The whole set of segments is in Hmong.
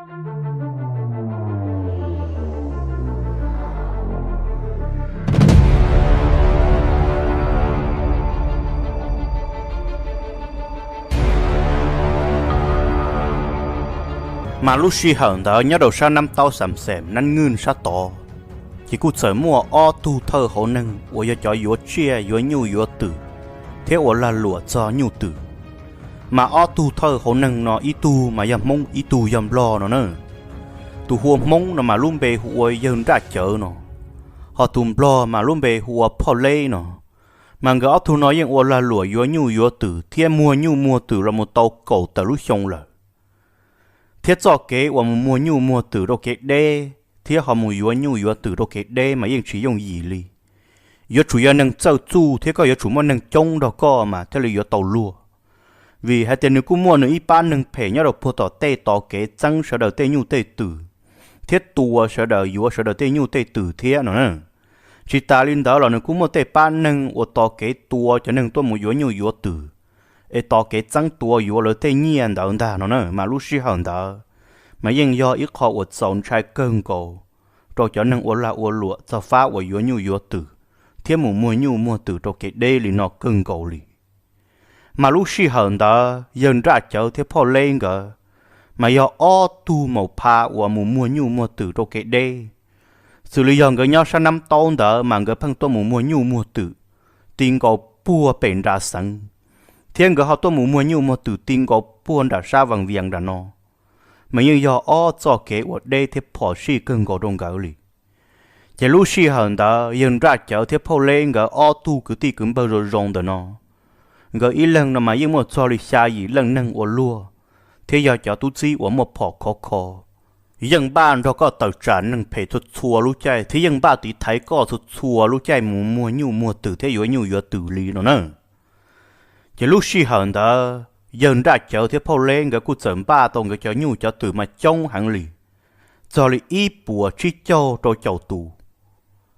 Mas lub sij hawm ntawd nyob rau sab Nab Taub Xam Xees Nab Nwj sab tod, ces kuj txawm muaj ob tug thawj hauv neeg uas yog cov yuav tsiaj yuav nyuj yuav twm thiab ua lag luam txog nyuj twm. Mas ob tug thawj hauv neeg no ib tug mas yog Hmoob ib tug yog Nplog no na. Tus hu ua Hmoob no mas lub npe hu ua Yawg Nraj Cawv no, ho tus Nplog mas lub npe hu ua Phoj Leb no. Mas nkawd ob tug no yeej ua lag luam yuav nyuj yuav twm thiab muag nyuj muag twm los mus tau kaum tawm lub xyoo lawm. Thiab txoj kev uas mus muag nyuj muag twm rau kev deb thiab ho mus yuav nyuj yuav twm rau kev deb mas yeej tsis yooj yim li. Yuav tsum yog neeg txawj txuj thiab koj yuav tsum muaj neeg coob nrog koj mas thiaj li yuav tau luag. Vim hais tias nws kuj muaj nws ib pab neeg phem nyob rau puag tom tej tos kev txeeb sawv daws tej nyuj tej twm thiab tua sawv daws yuav sawv daws tej nyuj tej twm thiab no na. Tsis tas li ntawd los nws kuj muaj tej pab neeg uas tos kev tua cov neeg tuaj mus yuav nyuj yuav twm, es tos kev txeeb tua yuav lawv tej nyiaj ntawd ntag no na. Mas lub sij hawm ntawd mas yeej yog ib qho uas txaus ntshai kawg nkaus rau cov neeg ua lag ua luam txog fab uas yuav nyuj yuav twm thiab mus muag nyuj muag twm rau kev deb li no kawg nkaus li. Mas lub sij hawm ntawd Yawg Nraj Cawv thiab Phoj Leb nkawd mas yog ob tug maum pha uas mus muag nyuj muag twm rau kev deb. Xws li yog nkawd nyob sab Nab Taub ntawd mas nkawd pheej tuaj mus muag nyuj muag twm ti nkaus puag pem Nras Xeev, thiab nkawd ho tuaj mus muag nyuj muag twm ti nkaus puag nram sab Vaj Vias nram no, mas yeej yog ob txoj kev uas deb thiab phom sij kawg nkaus rau nkawd li. Ces lub sij hawm ntawd Yawg Nraj Cawv thiab Phoj Leb nkawd ob tug kwv tij kwv npawg zoo zoo ntawm no, nkawd ib leeg no mas yeej muaj txog li xya yim leej neeg ua luag, thiab yog cov tub txib uas muaj phom khov kho, yeej npaj nrog koj tawm tsam neeg phem txhua txhua lub caij thiab yeej npaj tiv thaiv koj txhua txhua lub caij mus muag nyuj muag twm thiab yuav nyuj yuav twm li no na. Ces lub sij hawm ntawd Yawg Nraj Cawv thiab Phoj Leb nkawd kuj txawm npaj tau nkawd cov nyuj cov twm mas coob heev li, txog li ib puas tsib caug rau caum tus.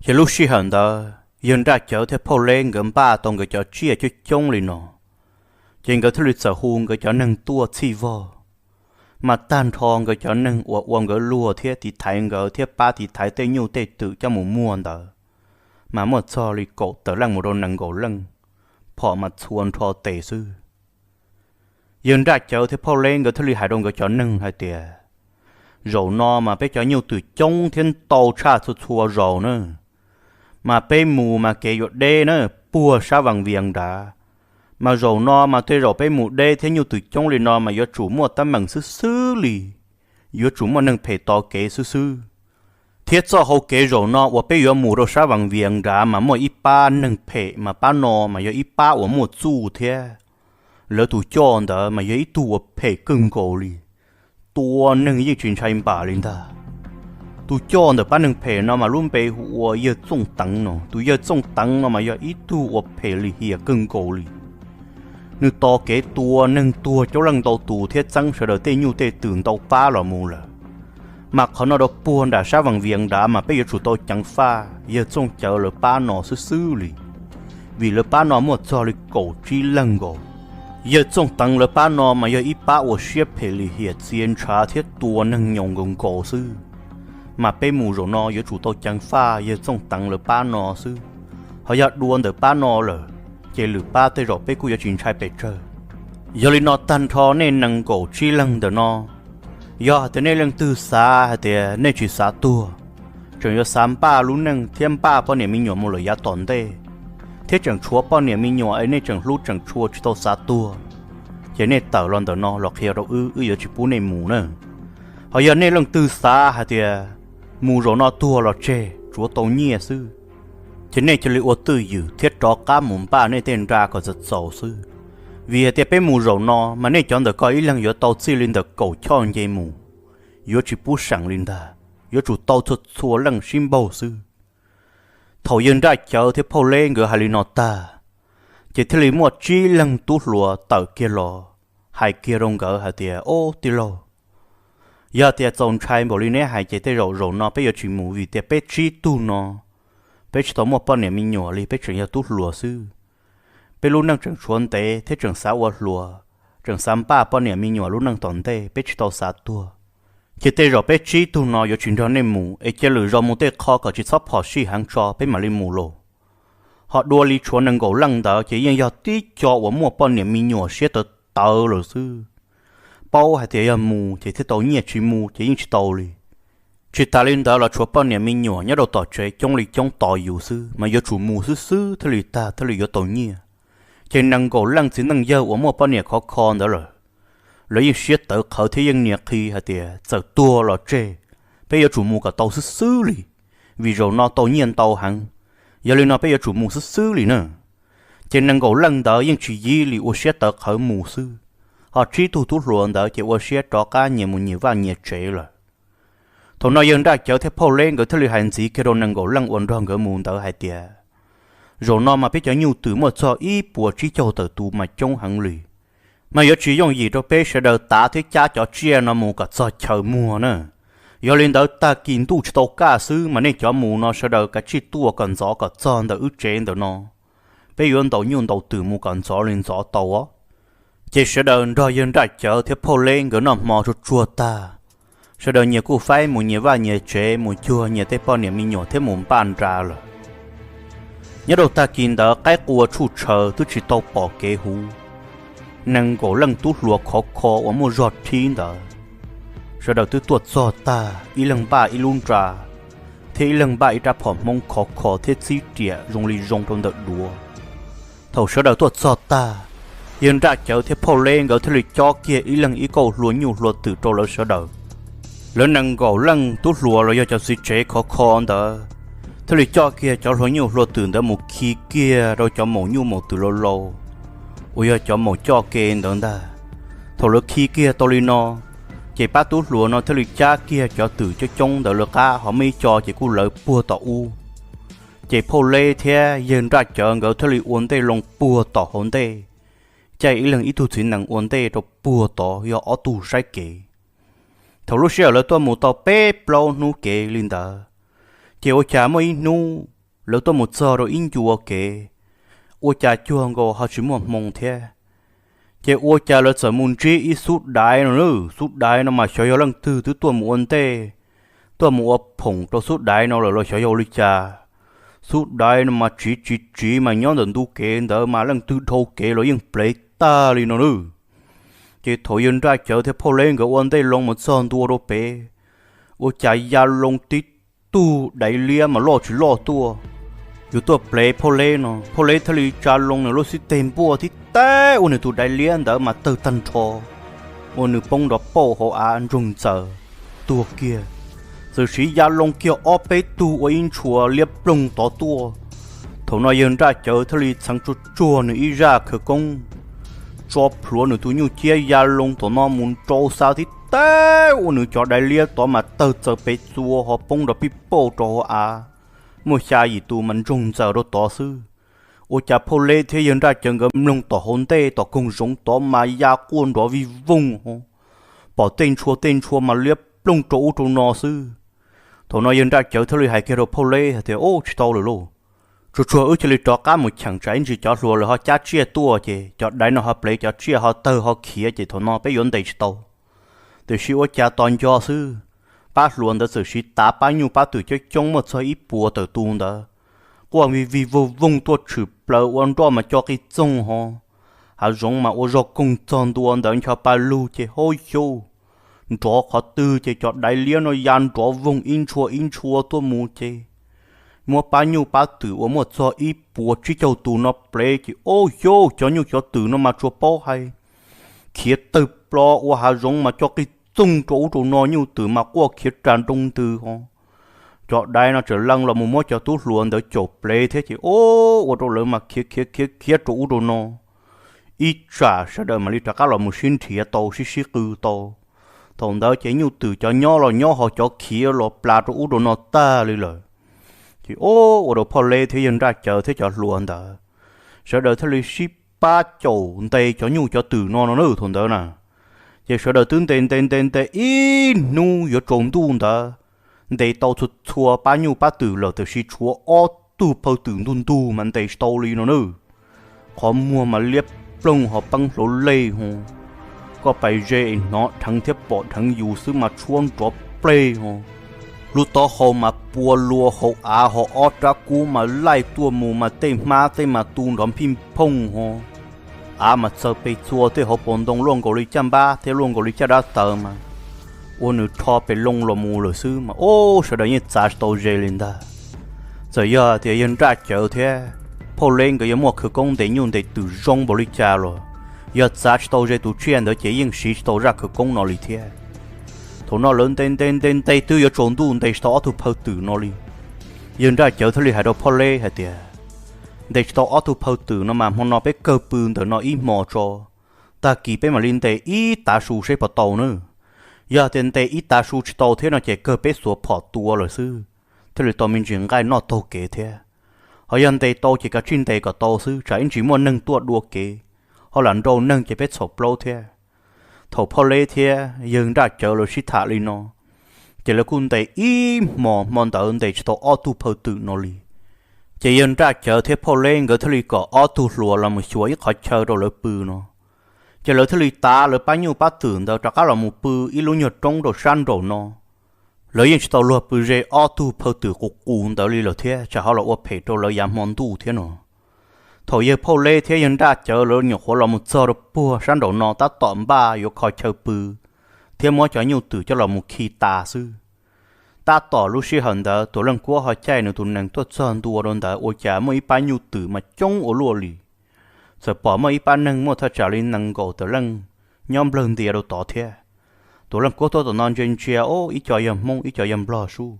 Ces lub sij hawm ntawd Yawg Nraj Cawv thiab Phoj Leb nkawd npaj tau nkawd cov tsiaj coob coob li no, ces nkawd thiaj li txawm hu nkawd cov neeg tuaj txhij vog. Mas tag nrho nkawd cov neeg uas ua nkawd luag thiab tiv thaiv nkawd thiab pab tiv thaiv tej nyuj tej twm coj mus muag ntawd, mas muaj txog li kaum tawm leej mus rau nees nkaum leej, phom mas txhua nrho tes xwb. Yawg Nraj Cawv thiab Phoj Leb nkawd thiaj li hais rau nkawd cov neeg hais tias, zaum no mas peb cov nyuj twm coob thiab ntau tshaj txhua txhua zaus na, mas peb mus mas kev yuav deb na, puag sab Vaj Vias nrad. Mas zaum no mas tej zaum peb mus deb thiab nyuj twm coob li no mas yuav tsum muaj teeb meem xwb xwb li, yuav tsum muaj neeg phem tos kev xwb xwb. Thiab txoj hau kev zaum no uas peb yuav mus rau sab Vaj Vias nrad mas muaj ib pab neeg phem mas pab no mas yog ib pab uas muaj txuj thiab, lawv tus coj ntawd mas yog ib tug uas phem kawg nkaus li, tua neeg yeej tsis ntshai npam li ntag. Tus coj ntawm pab neeg phem no mas lub npe hu ua Yawg Txooj Teev no. Tus Yawg Txooj Teev no mas yog ib tug uas phem lim hiam kawg nkaus li. Nws tos kev tua neeg tuag coob leej ntau tus thiab txeeb sawv daws tej nyuj tej twm ntau pab los mus lawm. Mas qhov no rau puag nram sab Vaj Vias nrad mas peb yuav tsum tau ceev faj Yawg Txooj Cawv lawv pab no xwb xwb li, vim lawv pab no muaj txog li kaum tsib leeg nkaus. Yawg Txooj Teev lawv pab no mas yog ib pab uas siab phem lim hiam txia ntshav thiab tua neeg nyoos nkaus nkaus xwb. Mas peb mus zaum no yuav tsum tau ceev faj Yawg Txooj Teev lawv pab no xwb. Ho yog dua ntawm pab no lawm, ces lwm pab tej zaum peb kuj yuav tsis ntshai pes tsawg. Yog li no tag nrho nej nees nkaum tsib leeg ntawm no, yog hais tias nej leej twg xav hais tias nej tsis xav tuag, tseem yuav xav npaj lub neej thiab npaj poj niam me nyuam mus lawm yav tom ntej, thiab tseem tshuav poj niam me nyuam es nej tseem hlub tseem tshua tsis tau xav tuag, ces nej tawm los ntawm no los qhia rau wb, wb yuav tsis pub nej mus na. Ho yog nej leej twg xav hais tias mus zaum no tuag los tseg tsuav tau nyiaj xwb, ces nej cia li ua twj ywm thiab rov qab mus npaj nej tej nra kom txaus txaus xwb. Vim hais tias peb mus zaum no mas nej cov ntawm ko ib leeg yuav tau txij li ntawm kaum choj nce mus, yuav tsis pub seem li ntag, yuav tsum tau txhua txhua leej sib npaug xwb. Thaum Yawg Nraj Cawv thiab Phauj Leb nkawd hais li no tag, ces thiaj li muaj tsib leeg tub hluas tawm kiag los hais kiag rau nkawd hais tias, Ob tij laug, yog tias txaus ntshai npaum li neb hais ces tej zaum zaum no peb yuav tsis mus, vim tias peb tsib tug no peb tsis tau muaj poj niam me nyuam li, peb tseem yog tub hluas xwb. Peb lub neej tseem tshuav ntev thiab tseem xav ua hluas, tseem xav npaj poj niam me nyuam lub neej tom ntej, peb tsis tau xav tuag. Ces tej zaum peb tsib tug no yuav tsis nrog nej mus es cia lwm zaus mus tej qho kom tsis txhob phom sij heev tso peb mam li mus lauj. Ho dua li tshuav nees nkaum leej ntawd ces yeej yog tib co uas muaj poj niam me nyuam siab tawv tawv lawm xwb. Paub hais tias yog mus ces thiaj tau nyiaj, tsis mus ces yeej tsis tau li. Tsis tas li ntawd los tshuav poj niam me nyuam nyob rau tom tsev coob li coob tos yus xwb mas yuav tsum mus xwb xwb thiaj li tag thiaj li yuav tau nyiaj. Ces nees nkaum leej txiv neej yawg uas muaj poj niam khov kho ntawd lawm, lawv yeej siab tawv qhawv thiab yeej nias qhi hais tias txawm tuag los tseg, peb yuav tsum mus kom tau xwb xwb li, vim zaum no tau nyiaj ntau heev. Yog li no peb yuav tsum mus xwb xwb li na. Ces nees nkaum leej ntawd yeej tsis yib li, ua siab tawv qhawv mus xwb. Ho tsib tug tub hluas ntawd ces ua siab rov qab nyias mus nyias vaj nyias tsev lawm. Thaum no yawg Nraj Cawv thiab Phauj Leb nkawd thiaj li hais ntxiv kiag rau nees nkaum leej uas nrog nkawd mus ntawd hais tias, zaum no mas peb cov nyuj twm muaj txog ib puas tsib caug tawm tus mas coob heev li, mas yuav tsis yooj yim rau peb sawv daws tav thiab cab cov tsiaj no mus kom txog chaw muag na. Yog li ntawd tag kis ntuj tsis tau kaj xwb mas nej cov mus no sawv daws kav tsij tuaj kom ntxov kom txog ntawm wb tsev ntawm no, peb yuav ntaus nyuj ntaus twm mus kom ntxov li ntxov tau os. Ces sawv daws nrog yawg Nraj Cawv thiab Phauj Leb nkawd noj hmo tsuag tsuag tag, sawv daws nyias kuj faib mus nyias vaj nyias tsev mus cuag nyias tej poj niam me nyuam thiab mus npaj nra lawm. Nyob rau tag kis ntawd qaib qua tshuj tshaws twb tsis tau pom kev huv. Nees nkaum leej tub hluas khov kho uas muaj zog thib ntawd, sawv daws twb tuaj txog tag, ib leeg npaj ib lub nra thiab ib leeg npaj ib rab phom Hmoob khov kho thiab txib riam zoo li zoo rau ntawm duav. Thaum sawv daws tuaj txog tag, yawg Nraj Cawv thiab Phauj Leb nkawd thiaj li cob kiag ib leeg ib kauj hlua nyuj hlua twm rau lawv sawv daws. Lawv nees nkaum leej tub hluas los yog cov txiv tsev khov kho ntawd thiaj li coj kiag cov hlua nyuj hlua twm ntawd mus khi kiag rau cov maum nyuj maum twm laus laus uas yog cov maum coj ke ntawd ntag. Thaum lawv khi kiag tau li no, ces pab tub hluas no thiaj li cab kiag cov twm coob coob ntawd lawv qab, ho muaj ib co ces kuj lawv puag tom ub. Ces Phauj Leb thiab yawg Nraj Cawv nkawd thiaj li ua ntej loo puag tom hauv ntej, caij ib leeg ib tug txiv nees ua ntej rau puag tod yog ob tug saib kev. Thaum lub sij hawm lawv tuaj mus tau peb plaub hnub kev li ntawd, ces ua cas muaj ib hnub lawv tuaj mus txog rau ib ncua kev, ua cas cuag nkaus ho tsis muaj hmoo thiab. Ces ua cas lawv txawm mus ntsib ib xub daiv no, xub daiv no mas xyov yog leej twg twb tuaj mus ua ntej, tuaj mus ua phoom rau xub daiv no lawm los xyov yog ua li cas. Xub daiv no mas tsiv tsiv tsiv mas nyob ntawm ntu kev ntawd mas leej twg dhau kev los yeej plev tag li no na. Ces thaum yawg Nraj Cawv thiab Phauj Leb nkawd ua ntej loo mus txog ntua rau pem, ua cas ya loo tib tug daiv liab mas loj tsis loj tuaj, yuav tuaj plev Phauj Leb no. Phauj Leb thiaj li tsa loo nws lub xib teg npuaj tib teg ua nws tus daiv liab ntawd mas tawg tag nrho, ua nws poob nrov pauj hauv av ntsoog ntxaws tuag kiag. Txawm siv ya loo kiag ob peb tug ua ib ntshua liab ploog tod tuaj. Thaum no yawg Nraj Cawv thiaj li txheev tsuag tsuag nws ib zaj khawv koob, tso plhuav nws tus nyuj ciab ya loo tom no mus nrau xa tib teg ua nws cov daiv liab tod mas tawg txaws pem txua ho poob nrov pij pauj rau hauv av, muaj xya yim tus mas ntsoog ntxaws rau tod xwb. Ua cas Phauj Leb thiab yawg Nraj Cawv nkawd mloog tom hauv ntej tom koog zoov tod mas ya quaj nrov vij voog ho, pom tej ntshua tej ntshua mas liab ploog rau ub rau no xwb. Thaum no yawg Nraj Cawv thiaj li hais kiag rau Phauj Leb hais tias, Ub, tsis tau lawm lauj, tsuag tsuag wb cia li rov qab mus cheem tsam ib ntsis cov hluas lawv ho cab tsiaj tuaj ces cov daiv no ho plev cov tsiaj ho tawg ho khiav ces thaum no peb yuav ntes tsis tau. Tiam sis ua cas tos nco xwb, pab hluas ntawd txawm siv tav pab nyuj pab twm coob coob muaj txog ib puas tawm tus ntawd, quaj vij vij voog voog tuaj tshwm plaws ua nroj mas co qij txoog ho, hav zoov mas ua zog koog txog ntua ntawd ncho pa lug ces hauj xyuj, nrov qhov twg ces cov daiv liab no ya nrov voog ib ntshua ib ntshua tuaj mus ces muab pab nyuj pab twm uas muaj txog ib puas tsib caug tus no plev ces hauj xyuj, cov nyuj cov twm no mas tsuas paub hais khiav tawg plo ua hav zoov mas co qij txoog rau ub rau no, nyuj twm mas quaj khiav ras nroo ntws ho. Cov daiv no tseem lees los mus muab cov tub hluas ntawd caum plev thiab ces ua rau lawv mas khiav khiav khiav khiav rau ub rau no. Ib tsam sawv daws mam li rov qab los mus sib nrhiav tau sib sib qw tau. Thaum ntawd ces nyuj twm cov nyob los nyob ho cov khiav los plas rau ub rau no tag li lawm. Ces ua rau Phauj Leb thiab yawg Nraj Cawv thiab cov hluas ntawd, sawv daws thiaj li sib pab caum ntes cov nyuj cov twm no no na thaum ntawd na. Ces sawv daws twb ntes ntes ntes ntes ib hnub yuav tsaus ntuj ntawd, ntes tau txhua txhua pab nyuj pab twm lawm tiam sis tshuav ob tug phaw twm ntug ntug mas ntes tsis tau li no na. Qhov muag mas liab ploog ho peeb hlauv lej ho, Koj pais ze es hnov dheev thiab pom dheev yus xwb mas tshuab nrov pleg ho. Lub taub hau mas pua lua hauv av ho ob rab kub mas laij tuaj mus mas tej hmab tej mas tu nrov phij phooj ho. Av mas txawm pes txhua tej hauv paus ntoo luaj nkaus li caj npab thiab luaj nkaus li caj dab taws mas ua nws rho pes loo los mus lawm xwb mas ub sawv daws yeej txav tsis tau ze li ntag. Txawm yog tias yawg Nraj Cawv thiab Phauj Leb nkawd yuav muaj khawv koob ntes nyuj ntes twm zoo npaum li cas los yog txav tsis tau ze tus tsiaj ntawd ces yeej siv tsis tau zaj khawv koob no li thiab. Thaum no lawv ntes ntes ntes ntes twb yuav tsaus ntuj ntes tsis tau ob tug phaw twm no li. Yawg Nraj Cawv thiaj li hais rau Phauj Leb hais tias, ntes tsis tau ob tug phaw twm no mas hmo no peb kawg pw ntawm no ib hmos tso, tag kis peb mam li ntes ib tav su seb puas tau nawb. Yog tias ntes ib tav su tsis tau thiab no ces kawg peb xuas phom tua lawm xwb, thiaj li tau me ntsis nqaij noj taug kev thiab. Ho yog ntes tau ces kav tsij ntes kom tau xwb tsam ib ntsis muaj neeg tuaj dua kev, ho lam nrau neeg ces peb txhaum plaub thiab. Thaum Phauj Leb thiab yawg Nraj Cawv lawv sib tham li no, ces lawv kuj ntes ib hmos, hmo ntawd ntes tsis tau ob tug phaw twm no li. Ces yawg Nraj Cawv thiab Phauj Leb nkawd thiaj li kom ob tug hluas los mus xyuas ib qhov chaw rau lawv pw no. Ces lawv thiaj li tav lawv pab nyuj pab twm ntawd rov qab los mus pw ib lub nyuag roob rau sab nraum no. Lawv yeej tsis tau luag pw ze ob tug phaw twm qus qus ntawd li lawm thiab tsam ho los ua phem rau lawv yav hmo ntuj thiab no. Thaum yawg Phauj Leb thiab yawg Nraj Cawv lawv nyuam qhuav los mus txog rau puag sab nraum no tab tom npaj yuav kho chaw pw thiab muab cov nyuj twm coj los mus khi tas xwb. Tab tom lub sij hawm ntawd Tuam Leej Kuab ho caij nws tus nees tuaj txog ntua rau ntawd ua cas muaj ib pab nyuj twm mas coob ua luaj li. Txawm pom muaj ib pab neeg muaj thaj tsam li nees nkaum tawm leej nyob nplawg ntias rau tod thiab. Tuam Leej Kuab tuaj tom no ntsia ntsia, o, ib co yog Hmoob ib co yog Nplog sub.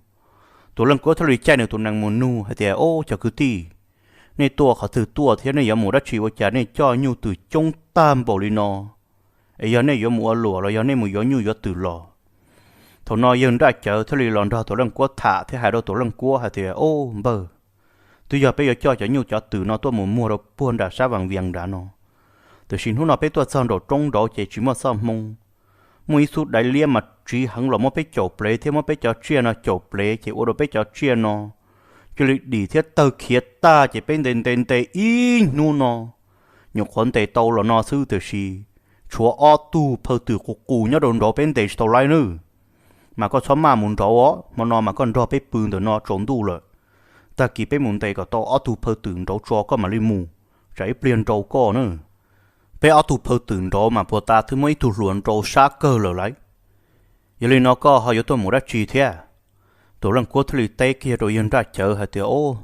Tuam Leej Kuab thiaj li caij nws tus nees mus nug hais tias, o, cov kwv tij, nej tuaj qhov twg tuaj thiab nej yuav mus dab tsi ua cas nej coj nyuj twm coob tag npaum li no? Es yog nej yuav mus ua luam los yog nej mus yuav nyuj yuav twm los? Thaum no yawg Nraj Cawv thiaj li los nrog Tuam Leej Kuab tham thiab hais rau Tuam Leej Kuab hais tias, o, npawg, twb yog peb yuav coj cov nyuj cov twm no tuaj mus muag rau puag nram sab Vaj Vias nrad no, tiam sis hnub no peb tuaj txog nraum roob nraud ces tsis muaj txoj hmoo. Muaj ib xub daiv liab mas tsiv heev los muab peb caum plev thiab muab peb cov tsiaj no caum plev ces ua rau peb cov tsiaj no cia li dim thiab tawg khiav tag ces peb ntes ntes ntes ib hnub no nyuam qhuav ntes tau los no xwb tiam sis tshuav ob tug phaw twm qus qus nyob rau nraud peb ntes tsis tau laib nawb. Mas koj txhob maj mus nraud os, hmo no mas koj nrog peb pw ntawm no tsaus ntuj lawm. Tag kis peb mus ntes kom tau ob tug phaw twm nraud tso koj mam li mus, tsam ib pliag nrau koj na. Peb ob tug phaw twm nraud mas puag ta twb muab ib tug hluas nrau sab kawg lawm lauj. Yog li no koj ho yuav tuaj mus dab tsi thiab? Tuam Leej Kuab thiaj li teb kiag rau yawg Nraj Cawv hais tias, o,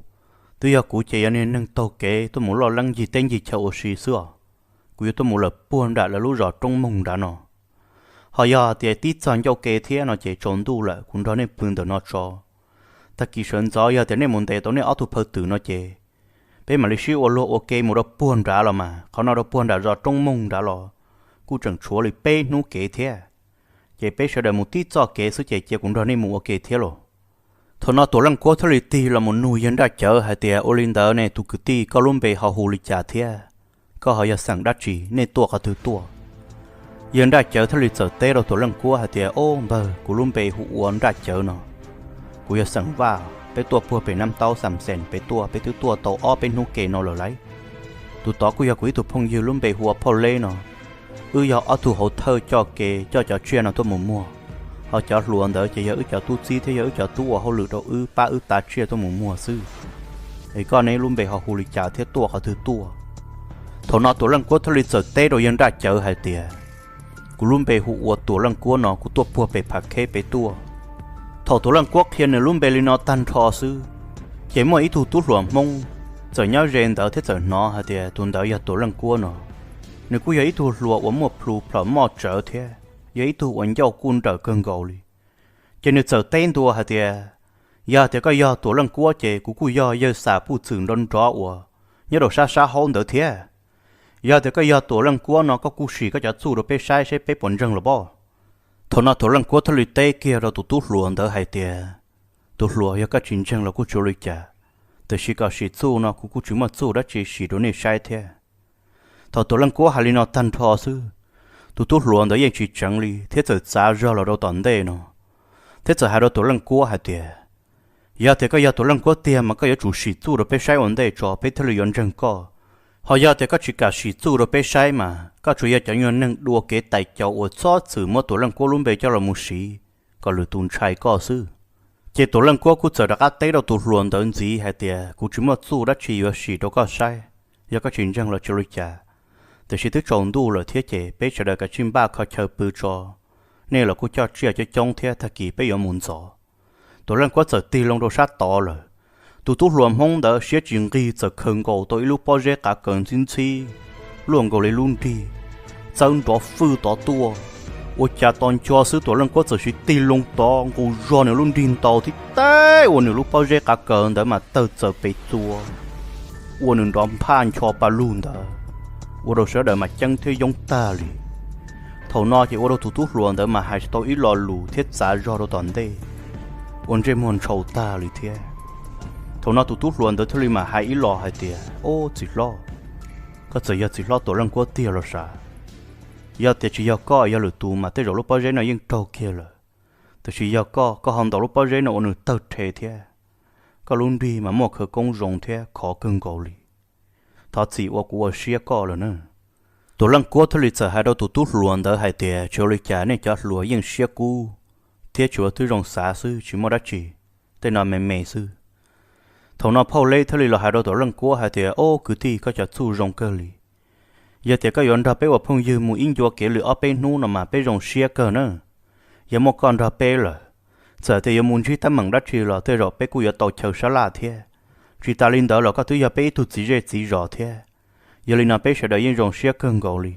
twb yog kuv ces yog niag neeg taug kev tuaj mus loj leeb ncig teb ncig chaw ua si xwb os. Kuv yuav tuaj mus lawm puag nram lawv lub zos Roob Moog nrad no. Ho yog tias tib txog ncauj ke thiab no ces tsaus ntuj lawm, kuv nrog nej pw ntawm no tso. Tag kis sawv ntxov yog tias nej mus ntes tau nej ob tug phaw twm no ces peb mam li sib ua luag ua ke mus rau puag nrad los mas, qhov no rau puag nram zos Roob Moog nrad los kuj tseem tshuav li peb hnub kev thiab. Ces peb sawv daws mus tib txoj kev xwb ces cia kuv nrog nej mus ua ke thiab los. Thaum no Tuam Leej Kuab thiaj li tig los mus nug yawg Nraj Cawv hais tias, ua li ntawd ne tus kwv tij, koj lub npe ho hu li cas thiab? Koj ho yog xeem dab tsi, nej tuaj qhov twg tuaj? Yawg Nraj Cawv thiaj li txawm teb rau Tuam Leej Kuab hais tias, o npawg, kuv lub npe hu ua Nraj Cawv no. Kuv yog xeem Vaj, peb tuaj puag pem Nab Taub Xam Xees pem tuaj, peb twb tuaj tau ob peb hnub ke no lawm lauj. Tus tod kuj yog kuv ib tug phooj ywg lub npe hu ua Phauj Leb no. Wb yog ob tug hauv thawj coj kev coj cov tsiaj no tuaj mus muag, ho cov hluas ntawd ces yog wb cov tub txib thiab yog wb cov tub ua hauj lwm rau wb pab wb tav tsiaj tuaj mus muag xwb. Es koj ne lub npe ho hu li cas thiab tuaj qhov twg tuaj? Thaum no Tuam Leej Kuab thiaj li txawm teb rau yawg Nraj Cawv hais tias, kuv lub npe hu ua Tuam Leej Kuab no, kuv tuaj puag pem Phav Kheb pem tuaj. Thaum Tuam Leej Kuab qhia nws lub npe li no tag nrho xwb, ces muaj ib tug tub hluas Hmoob txawm nyob ze ntawd thiab txawm hnov hais tias tus ntawd yog Tuam Leej Kuab no. Nws kuj yog ib tug hluas uas muaj plhu plhom moj tsawv thiab yog ib tug uas ncauj kuj nrawm kawg nkaus li. Ces nws txawm teb ntua hais tias, yog tias koj yog Tuam Leej Kuab ces kuv kuj yog yawg Xam Puj Txwm nrov nrov uas nyob rau sab sab haub ntawd thiab. Yog tias koj yog Tuam Leej Kuab no koj kuj sim koj cov txuj rau peb saib seb peb puas ntseeg los pob. Thaum no Tuam Leej Kuab thiaj li teb kiag rau tus tub hluas ntawd hais tias, tus hluas, yog koj tsis ntseeg los kuj tsis ua li cas, tiam sis kom sim txuj no kuv kuj tsis muaj txuj dab tsi sim rau nej saib thiab. Thaum Tuam Leej Kuab hais li no tag nrho xwb, tus tub hluas ntawd yeej tsis tseev li thiab txawm txav zog los rau tom ntej no, thiab txawm hais rau Tuam Leej Kuab hais tias, yog tias koj yog Tuam Leej Kuab tiag mas koj yuav tsum sim txuj rau peb saib ua ntej tso peb thiaj li yuav ntseeg koj. Ho yog tias koj tsis kam sim txuj rau peb saib mas koj tsuas yog cov nyuag neeg dua kev tais caus uas txhob txwm muab Tuam Leej Kuab lub npe coj los mus siv kom lwm tus ntshai koj xwb. Ces Tuam Leej Kuab kuj txawm rov qab teb rau tus hluas ntawd ntxiv hais tias, kuv tsis muaj txuj dab tsi yuav sim rau koj saib, yog koj tsis ntseeg los tsis ua li cas. Tiam sis twb tsaus ntuj lawm thiab ces peb sawv daws kav tsij npaj kho chaw pw tso, nej los kuj coj tsiaj coob coob thiab, tag kis peb yuav mus ntxov. Tuam Leej Kuab txawm tig loo rau sab tod lawm. Tus tub hluas Hmoob ntawd siab tsis nqig txawm khaws nkaus tau ib lub pob zeb qav kaws ntxhib ntxhib, luaj nkaus li lub nrig, txawb nrov fwj tod tuaj. Ua cas tos nco xwb Tuam Leej Kuab txawm siv tig loo tod nqus zog nws lub nrig ntaus tib teb ua nws lub pob zeb qav kaws ntawd mas tawg txawm pes txua, ua nws nrov nphaj ncho pa lug ntawd, ua rau sawv daws mas ceeb thiab yoob tag li. Thaum no ces ua rau tus tub hluas ntawd mas hais tsis tau ib lo lus thiab txav zog rau tom ntej, ua ntsej muag ntshau tag li thiab. Thaum no tus tub hluas ntawd thiaj li mam hais ib los hais tias, Ob, txiv hlob, koj txawm yog txiv hlob Tuam Leej Kuab tiag los sav. Yog tias tsis yog koj yog lwm tus mas tej zaum lub pob zeb no yeej raug kiag lawm. Tiam sis yog koj, koj ho ntaus lub pob zeb no ua nws tawg rhe thiab. Koj lub nrig mas muaj khawv koob zoo thiab khov kawg nkaus li. Thov txim uas kuv ua siab koj lawm na. Tuam Leej Kuab thiaj li txawm hais rau tus tub hluas ntawd hais tias, Tsis ua li cas, nej cov hluas yeej siab kub thiab tsis ua twb zoo xav xwb, tsis muaj dab tsi, tej no me me xwb. Thaum no Phauj Leb thiaj li los hais rau Tuam Leej Kuab hais tias, Ob, kwv tij, koj cov txuj zoo kawg li. Yog tias koj yuav nrog peb ua phooj ywg mus ib ncua kev lwm ob peb hnub no mas peb zoo siab kawg na. Yog muaj koj nrog peb lawm, txawm tias yuav mus ntsib teeb meem dab tsi los tej zaum peb kuj yuav tau chaw sab laj thiab. Tsis tas li ntawd los koj twb yog peb ib tug txiv zej txiv zos thiab. Yog li no peb sawv daws yeej zoo siab kawg nkaus li.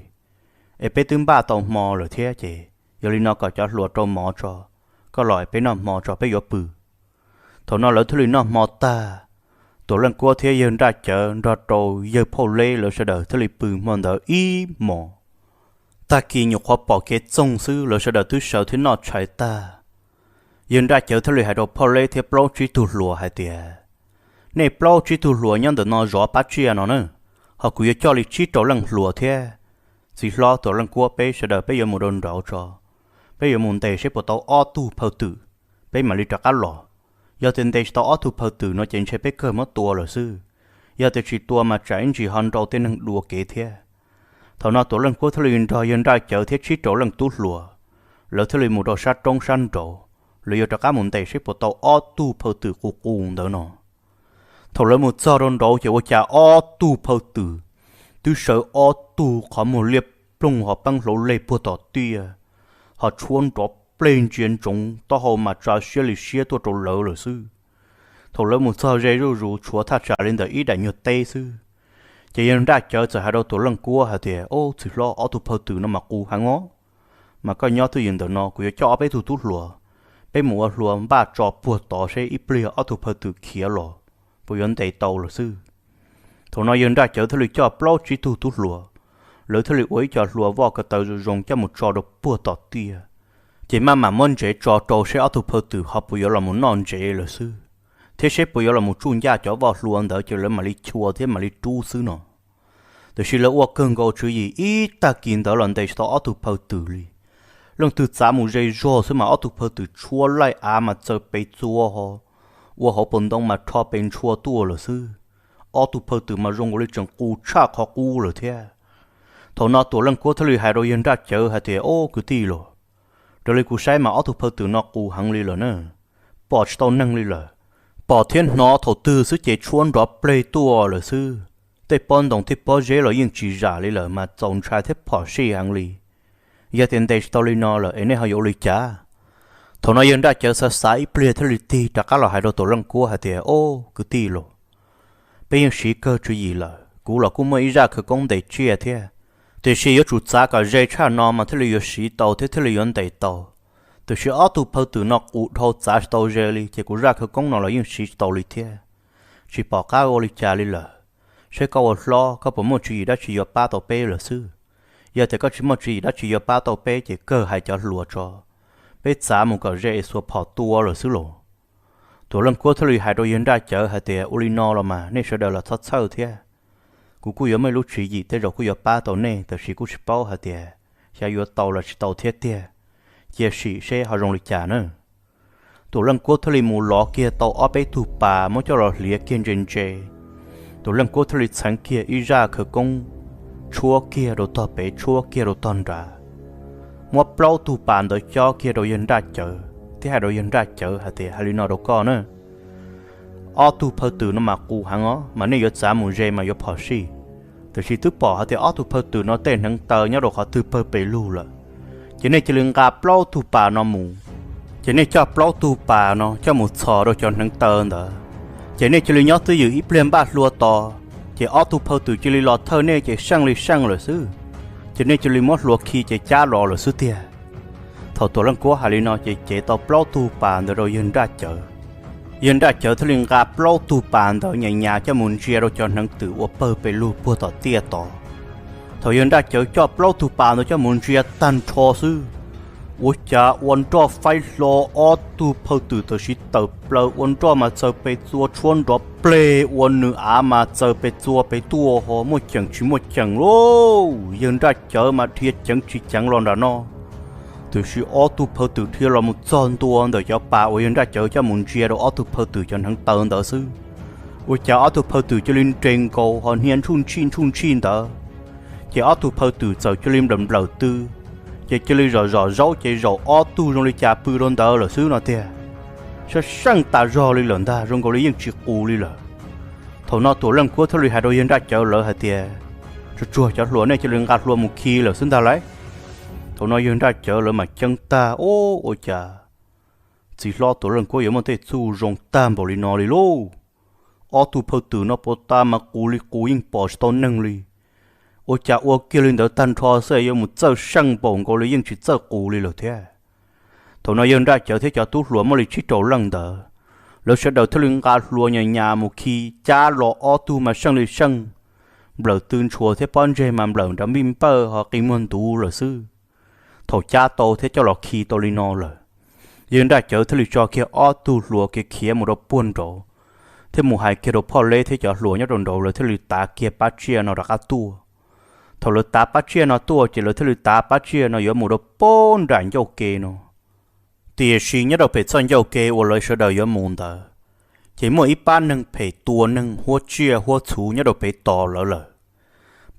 Es peb twb npaj tau hmo lawm thiab ces yog li no kom cov hluas rau mov tso, koj los es peb noj hmo tso peb yuav pw. Thaum no lawv thiaj li noj hmo tag, Tuam Leej Kuab thiab yawg Nraj Cawv nrog rau yawg Phauj Leb lawv sawv daws thiaj li pw hmo ntawd ib hmos. Tag kis nyuam qhuav pom kev txoog xwb lawv sawv daws twb sawv thiab noj tshais tag. Yawg Nraj Cawv thiaj li hais rau Phauj Leb thiab plaub tsib tug hluas hais tias, Nej plaub tsib tug hluas nyob ntawm no zov pab tsiaj no na, ho kuv yuav coj li tsib rau leej hluas thiab. Txiv hlob Tuam Leej Kuab, peb sawv daws peb yuav mus rau nraud tso, peb yuav mus ntes seb puas tau ob tug phaw twm, peb mam li rov qab los. Yog tias ntes tsis tau ob tug phaw twm no ces ntshe peb kawg muab tua lawm xwb. Yog tias tsis tua mas tsam ib ntsis ho nrau tej neeg dua kev thiab. Thaum no Tuam Leej Kuab thiaj li nrog yawg Nraj Cawv thiab tsib rau leej tub hluas, lawv thiaj li mus rau sab roob sab nraud, lawv yuav rov qab mus ntes seb puas tau ob tug phaw twm qus qus ntawd no. Thaum lawv mus txog rau nraud ces ua cas ob tug phaw twm twb sawv ob tug qhov muag liab ploog ho peeb hlauv leg puag tom tiaj, ho tshuab nrov pleg ntsia ntsoov taub hau mas tsa siab li siab tuaj rau lawv lawm xwb. Thaum lawv mus txog ze zuj zus tshuav thaj tsam li ntawm ib daim nyuag teb xwb, ces yawg Nraj Cawv txawm hais rau Tuam Leej Kuab hais tias, Ob, txiv hlob, ob tug phaw twm no mas qus heev os. Mas koj nyob twj ywm ntawm no, kuv yuav coj ob peb tug tub hluas, peb mus ua hlua npaj tso puag tod seb ib pliag ob tug phaw twm khiav los puas yuav ntes tau lawm xwb. Thaum no yawg Nraj Cawv thiaj li coj plaub tsib tug tub hluas, lawv thiaj li ua ib co hlua voj ko taw zoo zoo coj mus tso rau puag tom tiaj, ces maj mam muab ntsev tso rau seb ob tug phaw twm ho puas yuav los mus noj ntsev lawm xwb, thiab seb puas yuav los mus tsuj ncaj cov voj hlua ntawd ces lawv mam li chua thiab mam li rub xwb no. Tiam sis lawv ua kawg nkaus tswv yim ib tag kis ntawd los ntes tsis tau ob tug phaw twm li. Leej twg txav mus ze zog xwb mas ob tug phaw twm tshuab laij av mas txawm pes txua ho, ua hauv paus ntoo mas rho pes ntshua tuaj lawm xwb. Ob tug phaw twm mas zoo nkaus li tseem qus tshaj qhov qub lawm thiab. Thaum no Tuam Leej Kuab thiaj li hais rau yawg Nraj Cawv hais tias, Ob, kwv tij los, raws li kuv saib mas ob tug phaw twm no qus heev li lawm na, pom tsis tau neeg li lawm. Pom thiab hnov thaum twg xwb ces tshuab nrov pleg tuaj lawm xwb. Tej pob ntoo tej pob zeb los yeej tsis zam li lawm mas txaus ntshai thiab phom sij heev li. Yog tias ntes tsis tau li no lawm es nej ho yuav ua li cas? Thaum no yawg Nraj Cawv xav xav ib pliag thiaj li tig rov qab los hais rau Tuam Leej Kuab hais tias, Ob, kwv tij los, peb yeej siv kawg tswv yim lawm, kuv los kuj muaj ib zaj khawv koob ntes tsiaj thiab. Tiam sis yuav tsum txav kom ze tshaj no mas thiaj li yuav siv tau thiab thiaj li yuav ntes tau. Tiam sis ob tug phaw twm no qus dhau txav tsis tau ze li ces kuv zaj khawv koob no los yeej siv tsis tau li thiab. Tsis pom qab ua li cas li lawm. Seb koj ua hlob koj puas muaj tswv yim dab tsi yuav pab tau peb lawm xwb. Yog tias koj tsis muaj tswv yim dab tsi yuav pab tau peb ces kawg hais cov hluas tso, peb txav mus kom ze es xuas phom tua lawm xwb los. Tuam Leej Kuab thiaj li hais rau yawg Nraj Cawv hais tias, Ua li no los mas nej sawv daws los txhob txhawj thiab. Kuv kuj yuav muaj ib lub tswv yim tej zaum kuj yuav pab tau nej, tiam sis kuj tsis paub hais tias xyov yuav tau los tsis tau thiab tiag. Cia sim seb ho zoo li cas na. Tuam Leej Kuab thiaj li mus lov kiag tau ob peb tug pas muab coj los hliav kiag ntse ntse, Tuam Leej Kuab thiaj li txheev kiag ib zaj khawv koob, tshuab kiag rau tog pem tshuab kiag rau tog nrad, muab plaub tug pas ntawd cob kiag rau yawg Nraj Cawv thiab hais rau yawg Nraj Cawv hais tias, hais li no rau koj na, ob tug phaw twm no mas qus heev os, mas nej yuav txav mus ze mas yuav phom sij. Tiam sis twb pom hais tias ob tug phaw twm no tej hneev taw nyob rau qhov twg pawg pes lug lawm, ces nej cia li nqa plaub tug pas no mus. Ces nej coj plaub tug pas no coj mus txhos rau cov hneev taw ntawd, ces nej cia li nyob twj ywm ib pliag npaj hlua tos, ces ob tug phaw twm cia li los thawj nej ces seej li seej lawm xwb. Ces nej cia li muab hlua khi ces cab los lawm xwb tiag. Thaum Tuam Leej Kuab hais li no ces cev tau plaub tug pas ntawd rau yawg Nraj Cawv. Yawg Nraj Cawv thiaj li nqa plaub tug pas ntawd nyas nyas coj mus ntsia rau cov hneev twm ua pawg pes lug puag tom tiaj tod. Thaum yawg Nraj Cawv coj plaub tug pas ntawd coj mus ntsia tag nrho xwb, ua cas ua nroj faib hlo, ob tug phaw twm tam sim tawm plaws ua nroj mas txaws pes txua, tshuab nrov pleg ua nws av mas txaws pes txua pes tuaj ho muaj ceem tsis muaj ceem lauj. Yawg Nraj Cawv mas dhia ceev tsis ceev los nram no, tiam sis ob tug phaw twm dhia los mus txog ntua ntawm cov pas uas yawg Nraj Cawv coj mus ntsia rau ob tug phaw twm cov hneev taw ntawd xwb, ua cas ob tug phaw twm cia li nres nkaus ho hnia ntshuj ntsij ntshuj ntsij ntawd. Ces ob tug phaw twm txawm cia li nplawm nplawm tw, ces cia li zom zom zaub ces zaum ob tug zoo li cas pw rau ntawd lawm xwb no tiag. Seej seej tas zog li lawm ntag, zoo nkaus li yeej tsis qus li lawm. Thaum no Tuam Leej Kuab thiaj li hais rau yawg Nraj Cawv lawv hais tias, tsuag tsuag cov hluas, nej cia li nqa hlua mus khi lawm xwb ntag lauj. Thaum no yawg Nraj Cawv lawv mam ceeb tag, o, ua cas txiv hlob Tuam Leej Kuab yuav muaj tej txuj zoo tag npaum li no li lauj. Ob tug phaw twm no puas tas mas qus li qus yeej pom tsis tau neeg li. Ua cas ua kiag li ntawd tag nrho xwb yuav mus txawj seej npaum nkaus li yeej tsis txawj qus li lawm thiab. Thaum no yawg Nraj Cawv thiab cov tub hluas muaj li tsib rau leej ntawd, lawv sawv daws thiaj li nqa hlua nyas nyas mus khi, cab los ob tug mas seej li seej, nplawm tw ntshua thiab pob ntseg mas nplawm nrov npij npawj ho qi muag ntuv lawm xwb. Thaum cab tau thiab coj los khi tau li no lawm, yawg Nraj Cawv thiaj li tso kiag ob tug hluas kev khiav mus rau puag nraud, thiab mus hais kiag rau Phoj Leb thiab cov hluas nyob rau nraud, lawv thiaj li tav kiag pab tsiaj no rov qab tuaj. Thaum lawv tav pab tsiaj no tuaj ces lawv thiaj li tav pab tsiaj no yuav mus rau puag nram ncauj ke no. Tiam sis nyob rau pem txoj ncauj ke uas lawv sawv daws yuav mus ntawd, ces muaj ib pab neeg phem tua neeg huab tsiaj huab txhuv nyob rau pem tos lawv lawm.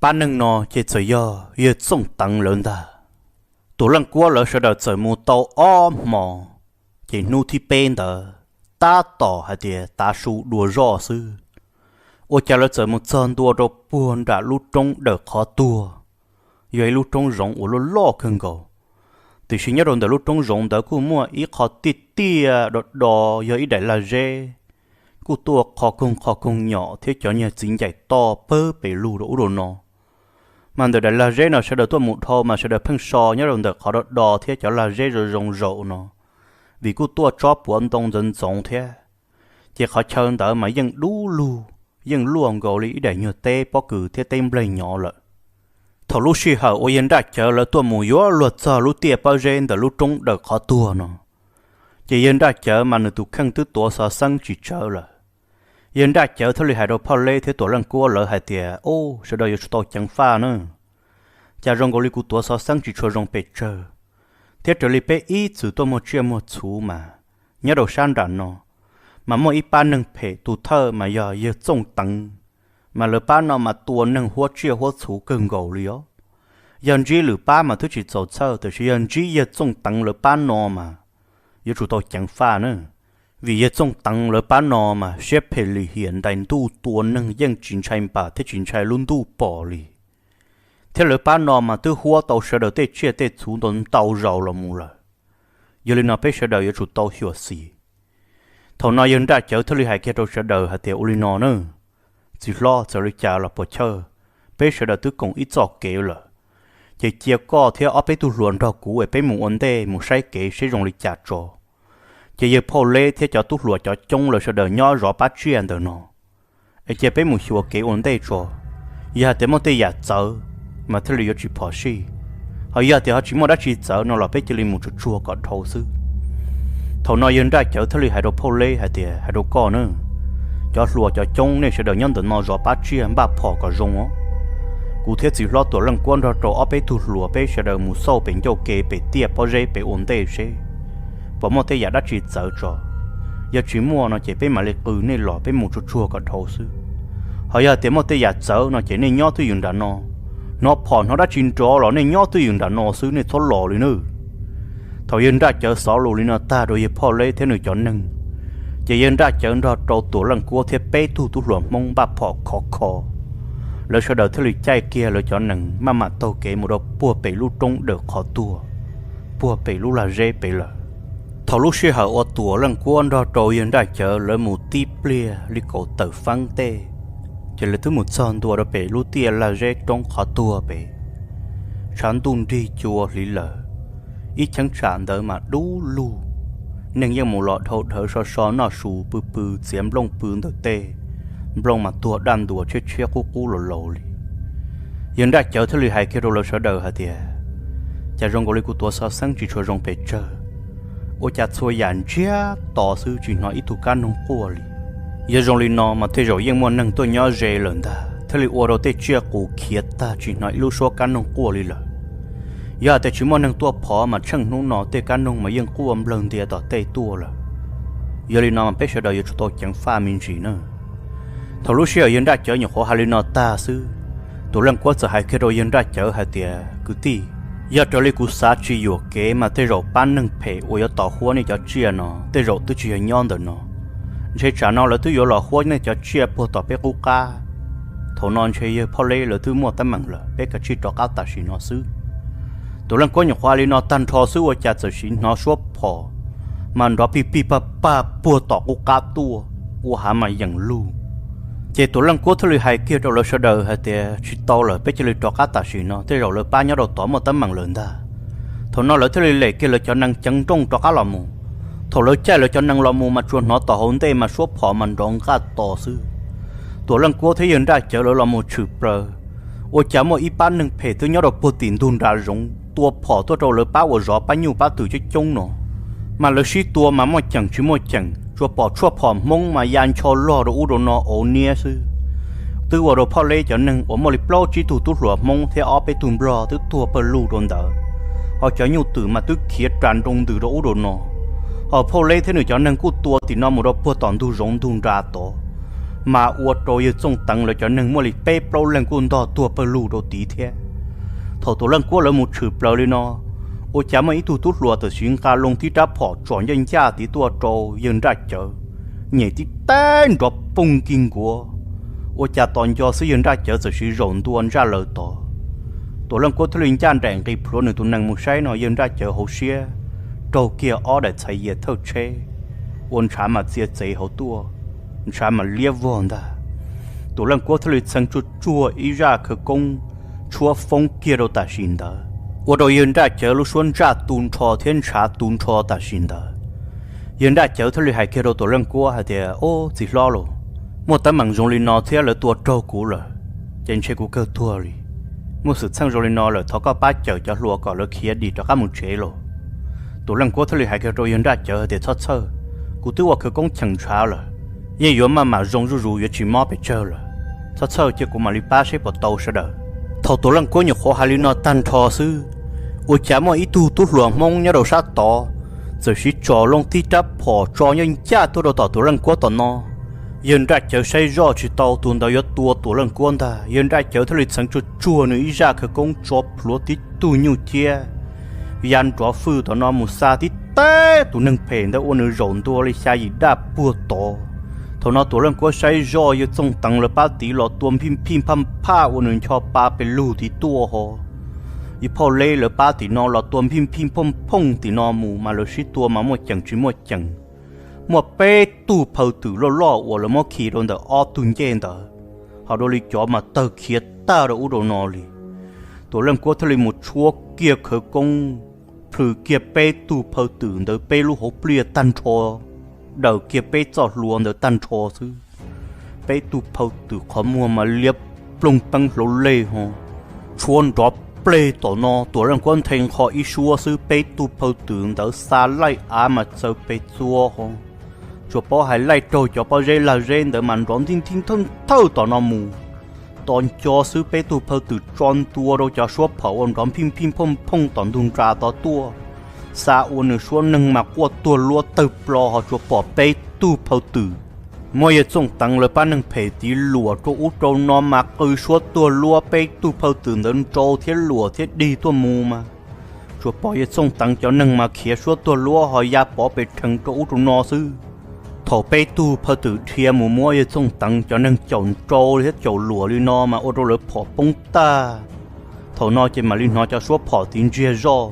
Pab neeg no ces txawm yog yawg Txooj Teev lawv ntag. Tuam Leej Kuab lawv sawv daws txawm mus tau ob hmos, ces hnub thib peb ntawd tab tom hais tias tav su dua zoj xwb, ua cas lawv txawm mus txog ntua rau puag nram lub roob Dawm Qhov Tuag, yog ib lub roob zoov uas loj loj kawg nkaus. Tiam sis nyob rau ntawm lub roob zoov ntawd kuj muaj ib qho tiaj tiaj do do yog ib daim lag zeb, kuj tuaj qho koog qho koog nyom thiab cov niag txiv ncaim toj pawg pes lug rau ub rau no. Mas ntawm daim lag zeb no sawv daws tuaj mus dhau mas sawv daws pheej so nyob rau ntawm qhov do do thiab cov lag zeb zoo zoo zaum no, vim kuj tuaj tsob puav ntoo ntxoov ntxoov thiab. Ces qhov chaw ntawd mas yeej dub lug, yeej luaj nkaus li ib daim nyuag teb pob kws thiab teb npleg nyov lawm. Thaum lub sij hawm uas yawg Nraj Cawv lawv tuaj mus yuav luag txog lub tiaj pob zeb ntawm lub roob Dawm Qhov Tuag no, ces yawg Nraj Cawv mas nws tus kheej twb tuav xov xeeb tsis tsawv lawm. Yawg Nraj Cawv thiaj li hais rau Phoj Leb thiab Tuam Leej Kuab lawv hais tias, Ub, sawv daws yuav tsum tau ceev faj na. Cas zoo nkaus li kuv tuav xov xeeb tsis tshua zoo pes tsawg, thiab raws li peb ib txwm tuaj muag tsiaj muag txhuv mas nyob rau sab nram no mas muaj ib pab neeg phem tus thawj mas yog yawg Txooj Teev, mas lawv pab no mas tua neeg huab tsiaj huab txhuv kawg nkaus li os. Yog ntsib lwm pab mas twb tsis txaus txhawj, tiam sis yog ntsib yawg Txooj Teev lawv pab no mas yuav tsum tau ceev faj na. Vim yawg Txooj Teev lawv pab no mas siab phem lim hiam ntais ntuj, tua neeg yeej tsis ntshai npam thiab tsis ntshai lub ntuj pom li. Thiab lawv pab no mas twb huab tau sawv daws tej tsiaj tej txhuv ntau ntau zaus los mus lawm. Yog li no peb sawv daws yuav tsum tau xyuam xim. Thaum no yawg Nraj Cawv thiaj li hais kiag rau sawv daws hais tias, Ua li no na, txiv hlob, txawm li cas los puas chawj, peb sawv daws twb koom ib txoj kev lawm, ces cia koj thiab ob peb tug hluas nrog kuv es peb mus ua ntej mus saib kev seb zoo li cas tso. Ces yawg Phauj Leb thiab cov tub hluas cov coob lawv sawv daws nyob zov pab tsiaj ntawm no, es cia peb mus xyuas kev ua ntej tso. Yog hais tias muaj tej yam txawv mas thiaj li yuav tsis phom sij, ho yog tias ho tsis muaj dab tsi txawv no los peb cia li mus tsuag tsuag kom dhau xwb. Thaum no yawg Nraj Cawv thiaj li hais rau Phauj Leb hais tias, Hais rau koj na, cov hluas cov coob nej sawv daws nyob ntawm no zov pab tsiaj npaj phom kom zoo os. Kuv thiab txiv hlob Tuam Leej Kuab nrog rau ob peb tug hluas peb sawv daws mus xauj pem ncauj ke pem tiaj pob zeb pem ua ntej seb puas muaj tej yam dab tsi txawv tso. Yog tsis muaj no ces peb mam li qw nej los peb mus tsuag tsuag kom dhau xwb. Ho yog tias muaj tej yam txawv no ces nej nyob twj ywm nram no. Hnov phom hnov dab tsi nrov los nej nyob twj ywm nram no xwb, nej txhob los li nawb. Thaum yawg Nraj Cawv xov lus li no tag rau yawg Phoj Leb thiab nws cov neeg, ces yawg Nraj Cawv nrog rau Tuam Leej Kuab thiab peb tug tub hluas Hmoob npaj phom khov kho. Lawv sawv daws thiaj li caij kiag lawv cov nees maj mam taug kev mus rau puag pem lub roob dawm qhov tuag, puag pem lub lag zeb pem lawm. Thaum lub sij hawm uas Tuam Leej Kuab nrog rau yawg Nraj Cawv lawv mus tib pliag li kaum tawm feeb tej, ces lawv twb mus txog ntua rau pem lub tiaj lag zeb roob qhov tuag pem. Tshav ntuj nrig cua hliv lawm, ib cheeb tsam ntawd mas dub lug. Neeg yeej mus los dhau dhawv so so noj su pw pw txiav nplooj pw ntawm tej, nplooj mas tuag daj ntuas tshiab tshiab qub qub laus laus li. Yawg Nraj Cawv thiaj li hais kiag rau lawv sawv daws hais tias, cas zoo nkaus li kuv tuav xov xeeb tsis tshua zoo pes tsawg, ua cas txhua yam ntsiag to xwb tsis hnov ib tug kab noog quaj li. Yog zoo li no mas tej zaum yeej muaj neeg tuaj nyob ze lawm ntag, thiaj li ua rau tej tsiaj qus khiav tag tsis hnov ib lub suab kab noog quaj li lawm. Yog hais tias tsis muaj neeg tuaj phov mas tsheej hnub no tej kab noog mas yeej quaj nplawg ntia tom tej tuaj lawm. Yog li no mas peb sawv daws yuav tsum tau ceev faj me ntsis na. Thaum lub sij hawm yawg Nraj Cawv nyuam qhuav hais li no tag xwb, Tuam Leej Kuab txawm hais kiag rau yawg Nraj Cawv hais tias, kwv tij, yog raws li kuv xav tsis yuam kev mas tej zaum pab neeg phem uas yuav tos huab nej cov tsiaj no tej zaum twb tsis yog nyob ntawm no. Ntshe tsam no lawv twb yuav los huab nej cov tsiaj puag tom peb qub qab. Thaum no ntshe yawg Phoj Leb lawv twb muaj teeb meem lawm, peb kav tsij rov qab tam sim no xwb. Tuam Leej Kuab nyuam qhuav hais li no tag nrho xwb ua cas txawm sim hnov suab phom mas nrov pig pig pag pag puag tom qub qab tuaj, ua hav mas yeem lug. Ces Tuam Leej Kuab thiaj li hais kiag rau lawv sawv daws hais tias, tsis tau lawm, peb cia li rov qab tam sim no, tej zaum lawv pab nyob rau tod muaj teeb meem lawm ntag. Thaum no lawv thiaj li lem kiag lawv cov nees ceev nrooj rov qab los mus. Thaum lawv caij lawv cov nees los mus mas tsuas hnov tom hauv ntej mas suab phom mas nrov nqaj tos xwb. Tuam Leej Kuab thiab yawg Nraj Cawv lawv los mus tshwm plaws, ua cas muaj ib pab neeg phem twb nyob rau puag tim ntug nra zoov tua phom tuaj rau lawv pab ua zov pab nyuj pab twm coob coob no. Mas lawv sib tua mas muaj ceem tsis muaj ceem, tsuas pom tshuaj phom Hmoob mas ya ncho log rau ub rau no auv niab xwb. Twb ua rau Phoj Leb cov neeg uas muaj li plaub tsib tug tub hluas Hmoob thiab ob peb tug Nplog twb tuag pawg lug rau ntawd, ho cov nyuj twm mas twb khiav ras nroo ntws rau ub rau no. Ho Phoj Leb thiab nws cov neeg kuj tua tim no mus rau puag tom ntug zoov ntug nra tod, mas ua rau yawg Txooj Teev lawv cov neeg muaj li peb plaub leeg kuj ntog tuag pawg lug rau tid thiab. Thaum Tuam Leej Kuab lawv mus tshwm plaws li no, ua cas muaj ib tug tub hluas txawm siv nqa loo tib rab phom tsom ncaj ncaj tid tuaj rau yawg Nraj Cawv, nyem tib teg nrov poog kig nkuav. Ua cas tos nco xwb yawg Nraj Cawv txawm siv zaum ntua ntsaj laws tod. Tuam Leej Kuab thiaj li ncaj nraim nqis plhuav nws tus nees mus saib no yawg Nraj Cawv hauv siab raug kiag ob daim txhais yias thawj tsheb, ua ntshav mas txia txev hauv tuaj, ntshav mas liab vog ntag. Tuam Leej Kuab thiaj li txheev tsuag tsuag ib zaj khawv koob tshuab foob kiag rau tam sim ntawd, ua rau yawg Nraj Cawv lub suab ntsaj tu nrho thiab ntshav tu nrho tam sim ntawd. Yawg Nraj Cawv thiaj li hais kiag rau Tuam Leej Kuab hais tias, Ob, txiv hlob lauj, muaj teeb meem zoo li no thiab lawv tua raug kuv lawm, ces ntshe kuv kawg tuag li. Muaj xwm txheej zoo li no lawm thov koj pab cawm cov hluas kom lawv khiav dim rov qab mus tsev lauj. Tuam Leej Kuab thiaj li hais kiag rau yawg Nraj Cawv hais tias, Txhob txhawj, kuv twb ua khawv koob cheem ntshav lawm, yeej yuav maj mam zoo zuj zus, yuav tsis mob pes tsawg lawm. Txhob txhawj, cia kuv mam li pab seb puas tau sawv daws. Thaum Tuam Leej Kuab nyuam qhuav hais li no tag nrho xwb, ua cas muaj ib tug tub hluas Hmoob nyob rau sab tod txawm siv tsom loo tib rab phom tso ncaj ncaj tuaj rau tom Tuam Leej Kuab tom no. Yawg Nraj Cawv saib zoj tsis tau tus ntawd yuav tua Tuam Leej Kuab ntag, yawg Nraj Cawv thiaj li txheev tsuag tsuag nws ib zaj khawv koob tso plhuav tib tug nyuj ciab ya nrov fwj tom no mus xa tib teg tus neeg phem ntawd ua nws zaum ntua li xya yim daj puag tod. Thaum no Tuam Leej Kuab saib zoj yawg Txooj Teev lawv pab tid los tua nphij nphij nphaj nphaj ua nws ncho pa pes lug tid tuaj ho. Yawg Phauj Leb lawv pab tim no los tua nphij nphij nphooj nphooj tim no mus mas lawv sib tua mas muaj ceem tsis muaj ceem. Muaj peb tug phaw twm loj loj uas lawv muab khi rau ntawm ob tug ncej ntawd, ho dua li cov mas tawg khiav tag rau ub rau no li. Tuam Leej Kuab thiaj li mus tshuab kiag khawv koob, plhws kiag peb tug phaw twm ntawd peb lub hauv pliaj tag nrho, daws kiag peb txoj hlua ntawd tag nrho xwb. Peb tug phaw twm qhov muag mas liab ploog peeb hlauv lej ho, tshuab nrov pleg tom no. Tuam Leej Kuab nthe nqho ib suab xwb peb tug phaw twm ntawd xa laij av mas txaws pes txua ho, tsuas paub hais laij raug cov pob zeb lag zeb ntawd mas nrov ntij ntij nthawj nthawj tom no mus. Tos nco xwb peb tug phaw twm tso ntua rau cov suab phom ua nrov nphij nphij nphooj nphooj tom ntug nra tod tuaj, xa ua nws suab neeg mas quaj tuag luab tawg plo ho tsuas pom peb tug phaw twm Muab Yawg Txooj Teev lawv pab neeg phem tiv luam rau ub rau no mas qw suab tuag luab, peb tug phaw twm ntawd nrau thiab luam thiab dig tuaj mus mas tsuas pom Yawg Txooj Teev cov neeg mas khiav suab tuag luab ho ya pov pes rhees rau ub rau no xwb. Thaum peb tug phaw twm dhia mus muab Yawg Txooj Teev cov neeg caum nrau thiab caum luam li no mas ua rau lawv phom poob tag. Thaum no ces mam li hnov cov suab phom tiv ntsiag zoj.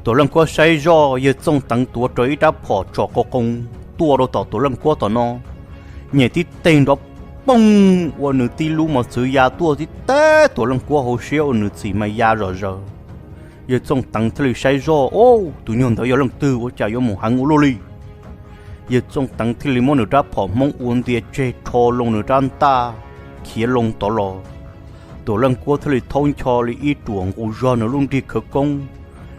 Tuam Leej Kuab saib zoj, Yawg Txooj Teev tuav rawv ib rab phom tsom qoo qoo tuaj rau tom Tuam Leej Kuab tom no, nyem tib teg nrov poog ua nws tib lub mos txwv ya tuaj tib teb Tuam Leej Kuab hauv siab ua nws txim mas ya zom zaws. Yawg Txooj Teev thiaj li saib zoj, Ub, tus nyuag ntawd yog leej twg ua cas yuav mus heev ua luaj li? Yawg Txooj Teev thiaj li muab nws rab phom hmoob ua ntia tseg rho loo nws rab ntaj khiav loo tod los. Tuam Leej Kuab thiaj li thaub ncho li ib ruam nqus zog nws lub nrig khawv koob.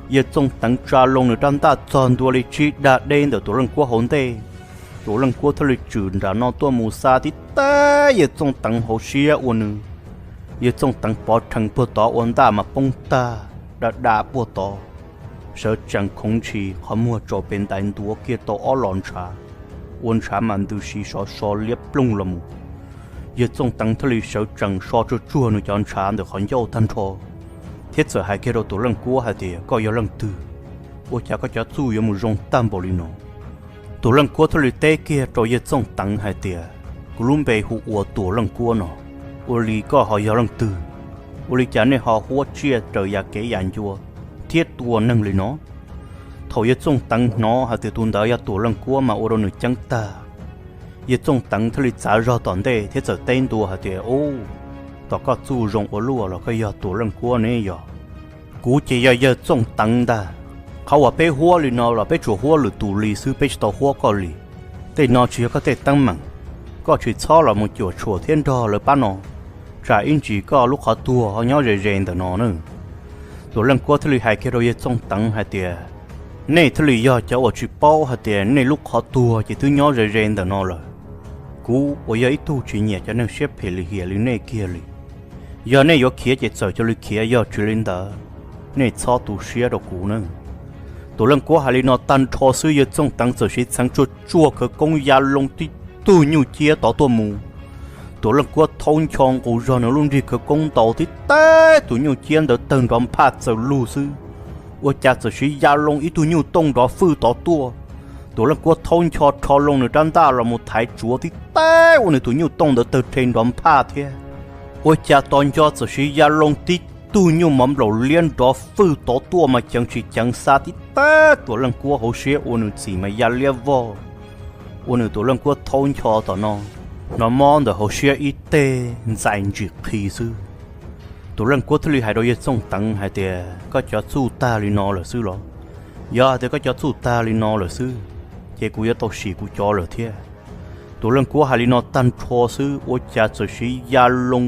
Yawg Txooj Teev tsa loo nws rab ntaj txog ntua li tsib dag deb ntawm Tuam Leej Kuab hauv ntej. Tuam Leej Kuab thiaj li tswm nram no tuaj mus xa tib teb Yawg Txooj Teev hauv siab ua nws. Yawg Txooj Teev pov rhees puag tod ua ntaj mas poob tag, da da puag tod. Sawv tsees khoov ntshis qhov muag tsaus pes ntais ntuav kiag tau ob los ntshav, ua ntshav mas ntws si sov so liab ploog los mus. Yawg Txooj Teev thiaj li sawv tsees so tsuag tsuag nws cov ntshav ntawm qhov ncauj tag nrho, thiab txawm hais kiag rau Tuam Leej Kuab hais tias, Koj yog leej twg? Ua cas koj cov txuj yuav mus zoo tag npaum li no? Tuam Leej Kuab thiaj li teb kiag rau Yawg Txooj Teev hais tias, Kuv lub npe hu ua Tuam Leej Kuab no. Ua li koj ho yog leej twg? Ua li cas nej ho huab tsiaj raws yam kev yam ncua thiab tua neeg li no? Thaum Yawg Txooj Teev hnov hais tias tus ntawd yog Tuam Leej Kuab mas ua rau nws ceeb tag. Yawg Txooj Teev thiaj li txav zog tom ntej thiab txawm teb ntua hais tias, Ub, tom koj txuj zoo ua luaj los koj yog Tuam Leej Kuab ne yog? Kuv ces yog Yawg Txooj Teev ntag. Qhov uas peb huab li no los peb tsuas huab lwm tus li xwb, peb tsis tau huab koj li. Tej no tsis yog koj tej teeb meem, koj tsis txhob los mus cuam tshuam thiab nrog lawv pab no, tsam ib ntsis koj lub qhov tuag ho nyob ze ze ntawm no na. Tuam Leej Kuab thiaj li hais kiag rau Yawg Txooj Teev hais tias, Nej thiaj li yog cov uas tsis paub hais tias nej lub qhov tuag ces twb nyob ze ze ntawm no lawm. Kuv uas yog ib tug tsis nyiam cov neeg siab phem lim hiam li nej kiag li, yog nej yuav khiav ces txawm cia li khiav, yog tsis li ntawd nej txhob tu siab rau kuv na. Tuam Leej Kuab hais li no tag nrho xwb Yawg Txooj Teev txawm siv txheev tsuag tsuag khawv koob ya loo tib tug nyuj ciab tod tuaj mus. Tuam Leej Kuab thaub ncho nqus zog nws lub nrig khawv koob ntaus tib teb tus nyuj ciab ntawd tawg nrov nphaj txaws lug xwb, ua cas txawm siv ya loo ib tug nyuj tooj nrov fwj tod tuaj. Tuam Leej Kuab thaub ncho rho loo nws rab ntaj los mus thaiv tsuav tib teb ua nws tus nyuj tooj ntawd tawg rhe nrov nphaj thiab. Ua cas tos nco txawm siv ya loo tib tug nyuj mov nplaum liab nrov fwj tod tuaj mas ceev tsis ceev xa tib teb Tuam Leej Kuab hauv siab ua nws txim mas ya liab vog, ua nws Tuam Leej Kuab thaub ncho tom no, hnov mob ntawm hauv siab ib teg ntxais ntsim qhi xwb. Tuam Leej Kuab thiaj li hais rau Yawg Txooj Teev hais tias, Koj cov txuj tag li no lawm xwb los? Yog hais tias koj cov txuj tag li no lawm xwb, ces kuv yuav tau sim kuv cov lawm thiab. Tuam Leej Kuab hais li no tag nrho xwb ua cas txawm siv ya loo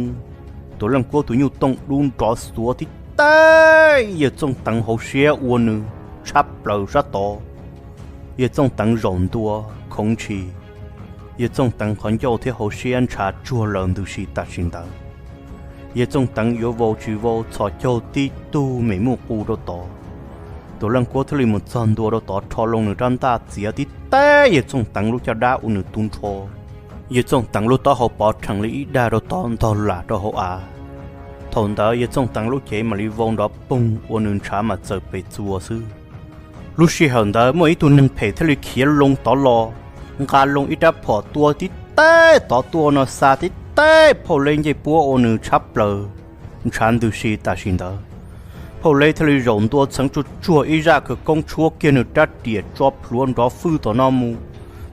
Tuam Leej Kuab tus nyuj tooj dub nrov xuav tib teb Yawg Txooj Teev hauv siab ua nws tshab plaws sab tod. Yawg Txooj Teev zaum ntua khoov ntshis, Yawg Txooj Teev qhov ncauj thiab hauv siab ntshav tsuag lawm ntws si tam sim ntawd. Yawg Txooj Teev yuav vau tsis vau txhos caug tib tug me muj qus rau tod. Tuam Leej Kuab thiaj li mus txog ntua rau tod rho loo nws rab ntaj txiav tib teb Yawg Txooj Teev lub caj dab ua nws tu nrho. Yawg Txooj Teev lub taub hau pov rhees li ib dag rau tod ntog lam rau hauv av. Thaum ntawd Yawg Txooj Teev lub cev mam li vau nrov poog ua nws ntshav mas txawm pes txuas xwb. Lub sij hawm ntawd muaj ib tug neeg phem thiaj li khiav loo tod los, nqa loo ib rab phom tua tib teb tod tuaj no xa tib teb phauj leb ncej puab ua nws tshab plaws ntshav ntws si tam sim ntawd. Phauj leb thiaj li zaum ntua txheev tsuag tsuag ib zaj khawv koob tshuab kiag nws rab riam tso plhuav nrov fwj tom no mus,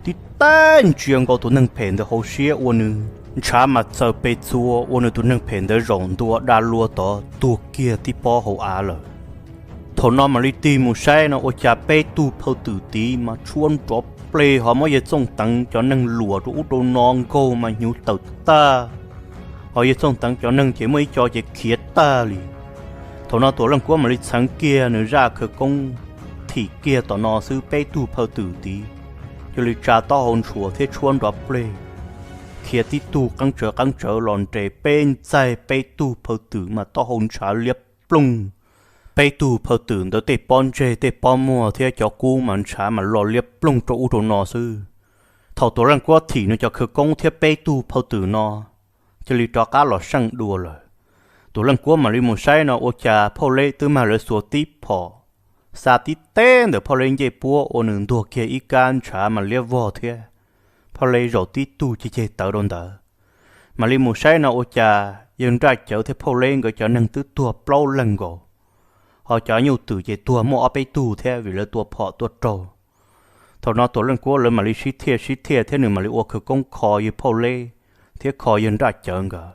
tib teb ntsia nkaus tus neeg phem ntawd hauv siab ua nws ntshav mas txawm pes txuas ua nws tus neeg phem ntawd zaum ntua da lua tod tuag kiag tib pob hauv av lawm. Thaum no mam li tig mus saib no ua cas peb tug phawj twm tid mas tshuab nrov pleg ho muab Yawg Txooj Teev cov neeg luam rau ub rau no nkaug mas hnyuv tawm tag, ho Yawg Txooj Teev cov neeg ces muaj ib co ces khiav tag li. Thaum no Tuam Leej Kuab mam li txheev kiag nws zaj khawv koob thim kiag tom no xwb peb tug phawj twm tid cia li tsa taub hau ntshua thiab tshuab nrov pleg, khiav tib tug qeeb tsawv qeeb tsawv los nres peb ntxaig peb tug phawj twm mas taub hau ntshav liab ploog. Peb tug phawj twm ntawd tej pob ntseg tej pob muag thiab cov kub mas ntshav mas lo liab ploog rau ub rau no xwb. Thaum Tuam Leej Kuab thim nws cov khawv koob thiab peb tug phauj twm no cia li rov qab los seej dua lawm, Tuam Leej Kuab mam li mus saib no ua cas Phauj Leb twb mag lawv xuas tib phom, xa tib teb ntawm Phauj Leb ncej puab ua nws ntuag kiag ib kab ntshav mas liab vog thiab. Phauj Leb zaum tib tug ceg ceg tawv rau ntawd. Mam li mus saib no ua cas yawg Nraj Cawv thiab Phauj Leb nkawd cov neeg twb tuag plaub leeg nkaus, ho cov nyuj twm ces tuag muaj ob peb tug thiab vim lawv tua phom tuaj raug. Thaum no Tuam Leej Kuab lawv mam li sib thiaj sib thiaj thiab nws mam li ua khawv koob kho yawg Phauj Leb thiab kho yawg Nraj Cawv nkawd.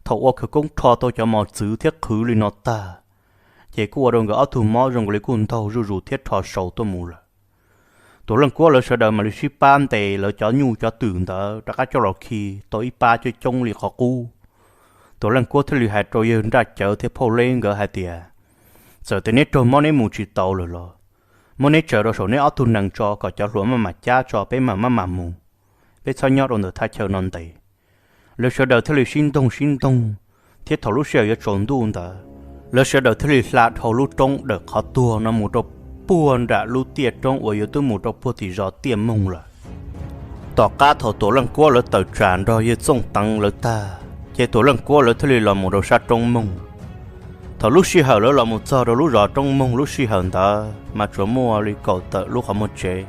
Thaum ua khawv koob rho tau cov mos txwv thiab qhwv li no tag, ces kuj ua rau nkawd ob tug mob zoo nkaus li kuj ntaug zuj zus thiab rho sau tuaj mus lawm. Tuam Leej Kuab lawv sawv daws mam li sib pab ntes lawv cov nyuj cov twm ntawd rov qab coj los khi tau ib pab coob coob li qhov qub. Tuam Leej Kuab thiaj li hais rau yawg Nraj Cawv thiab Phauj Leb nkawd hais tias, txawm tias neb raug mob neb mus tsis tau lawm los, muab neb tsaws rau saum neb ob tug nees tso kom cov hluas maj mam cab tso peb mam maj mam mus, peb txhob nyob rau ntawm thaj chaw no ntev. Lawv sawv daws thiaj li sib ntoog sib ntoog, thiab thaum lub sij hawm yuav tsaus ntuj ntawd, lawv sawv daws thiaj li hla dhau lub roob dawm qhov tuag no mus rau puag nram lub tiaj roob uas yuav twb mus rau puag tim zos Tiaj Moog lawm. Tom qab thaum Tuam Leej Kuab lawv tawm tsam nrog yawg Txooj Teev lawv tag, ces Tuam Leej Kuab lawv thiaj li los mus rau sab Roob Moog. Thaum lub sij hawm lawv los mus txog rau lub zos Roob Moog lub sij hawm ntawd mas tsuas muaj li kaum tawm lub qhov muag tsev,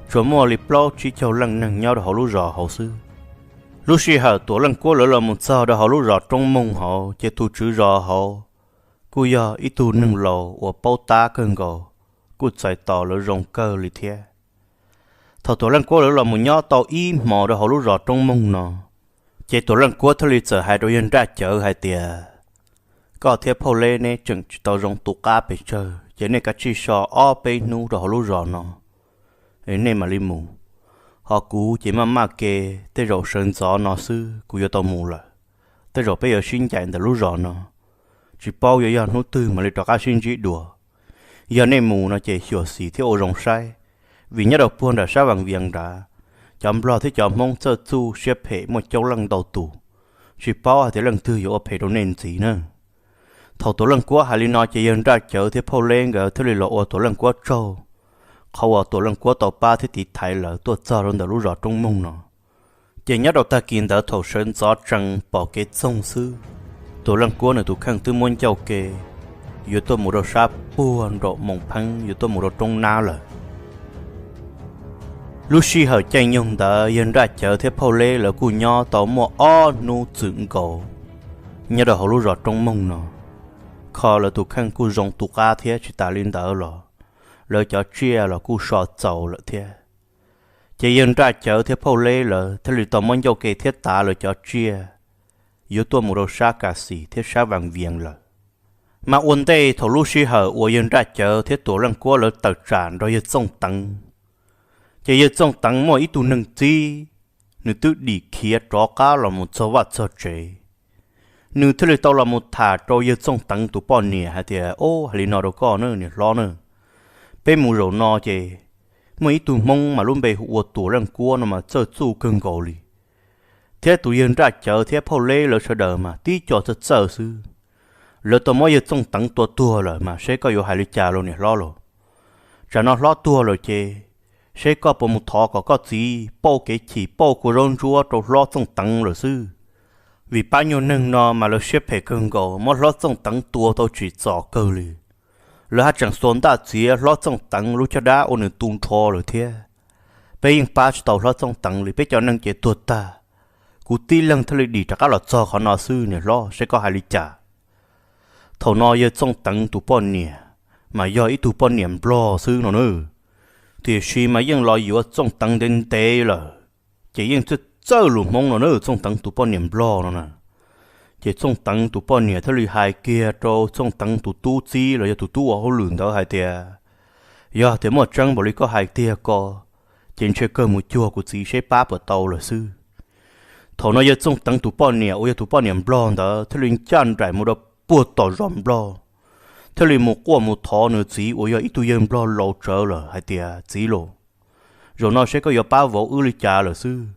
tsuas muaj li plaub tsib caug leej neeg nyob rau hauv lub zos hauv xwb. Lub sij hawm Tuam Leej Kuab lawv los mus txog rau hauv lub zos Roob Moog hauv ces tus tswv zos hauv kuj yog ib tug neeg laus uas paub tab kawg nkaus, kuj txais tos lawv zoo kawg li thiab. Thaum Tuam Leej Kuab lawv los mus nyob tau ib hmos rau hauv lub zos Roob Moog no, ces Tuam Leej Kuab thiaj li txawm hais rau yawg Nraj Cawv hais tias, koj thiab Phauj Leb neb tseem tsis tau zoo tu qab pes tsawg ces nej kav tsij so ob peb hnub rau hauv lub zos no, nej mam li mus. Ho kuv ces maj maj ke, tej zaum sawv ntxov no xwb kuv yuav tau mus lawm. Tej zaum peb yuav sib ncaim ntawm lub zos no, tsis paub yuav yog hnub twg mam li rov qab sib ntsib dua. Yog nej mus no ces xyuam xim thiab ua zoo saib, vim nyob rau puag nram sab Vaj Vias nrad, cov Nplog thiab cov Hmoob txawj txuj siab phem muaj coob leej ntau tus, tsis paub hais tias leej twg yuav ua phem rau nej ntxiv na. Thaum Tuam Leej Kuab hais li no ces yawg Nraj Cawv thiab Phauj Leb nkawd thiaj li los ua Tuam Leej Kuab tsaug, qhov uas Tuam Leej Kuab tau pab thiab tiv thaiv lawv tuaj txog rau ntawm lub zos Roob Moog no. Ces nyob rau tag kis ntawd thaum sawv ntxov tsees pom kev txoog xwb, Tuam Leej Kuab nws tus kheej twb muab ncauj ke yuav tuaj mus rau sab puag nraum Moos Pheeb yuav tuaj mus rau Roob Nab lawm. Lub sij hawm caij nyoog ntawd yawg Nraj Cawv thiab Phauj Leb lawv kuj nyob tau muaj ob hnub txwm nkaus nyob rau hauv lub zos Roob Moog no, kho lawv tus kheej kuj zoo tu qab thiab tsis tas li ntawd los lawv cov tsiaj los kuj so txaus lawm thiab. Ces yawg Nraj Cawv thiab Phauj Leb lawv thiaj li tau muab ncauj ke thiab tav lawv cov tsiaj yuav tuaj mus rau sab Kas Xis thiab sab Vaj Vias lawm. Mas ua ntej thaum lub sij hawm uas yawg Nraj Cawv thiab Tuam Leej Kuab lawv tawm tsam nrog yawg Txooj Teev, ces yawg Txooj Teev muaj ib tug neeg txib, nws twb dim khiav rov qab los mus txog vaj txog tsev. Nws thiaj li tau los mus tham rau yawg Txooj Teev tus poj niam hais tias, o, hais li no rau koj na niam hlob na, peb mus zaum no ces muaj ib tug Hmoob mas lub npe hu ua Tuam Leej Kuab no mas txawj txuj kawg nkaus li, thiab tus yawg Nraj Cawv thiab Phauj Leb lawv sawv daws mas tib co txawj txawj xwb. Lawv tau muab yawg Txooj Teev tua tuag lawm mas seb koj yuav hais li cas los niam hlob los. Tsam no hlob tuag lawm ces seb koj puas mus thov kom koj txiv pauj kev chim pauj kua zaub ntsuab rau hlob Txooj Teev lawm xwb. Vim pab nyuag neeg no mas lawv siab phem kawg nkaus, muab hlob Txooj Teev tua tau tsim txom kawg li. Lawv haj tseem xuas ntaj txiav hlob Txooj Teev lub caj dab ua nws tu nrho lawm thiab. Peb yeej pab tsis tau hlob Txooj Teev li, peb cov neeg ces tuag tag. Kuv tib leeg thiaj li dim rov qab los txog qhov no xwb niam hlob, seb koj hais li cas. Thaum no yawg Txooj Teev tus poj niam mas yog ib tug poj niam Nplog xwb no na, tiam sis mas yeej los yuav Txooj Teev ntev ntev lawm, ces yeej txawj txawj lus Hmoob no na, Txooj Teev tus poj niam Nplog no na. Ces Txooj Teev tus poj niam thiaj li hais kiag rau Txooj Teev tus tub txib los yog tus tub ua hauj lwm ntawd hais tias, yog tias muaj tseeb npaum li koj hais tiag ko, ces ntshe kawg mus cuag kuv txiv seb pab puas tau lawm xwb. Thaum no yawg Txooj Teev tus poj niam uas yog tus poj niam Nplog ntawd thiaj li ncaj nraim mus rau puag tom zos Nplog, thiaj li mus quaj mus thov nws txiv uas yog ib tug yawg Nplog laus tsawv lawm hais tias, txiv los, zaum no seb koj yuav pab vauv wb li cas lawm xwb.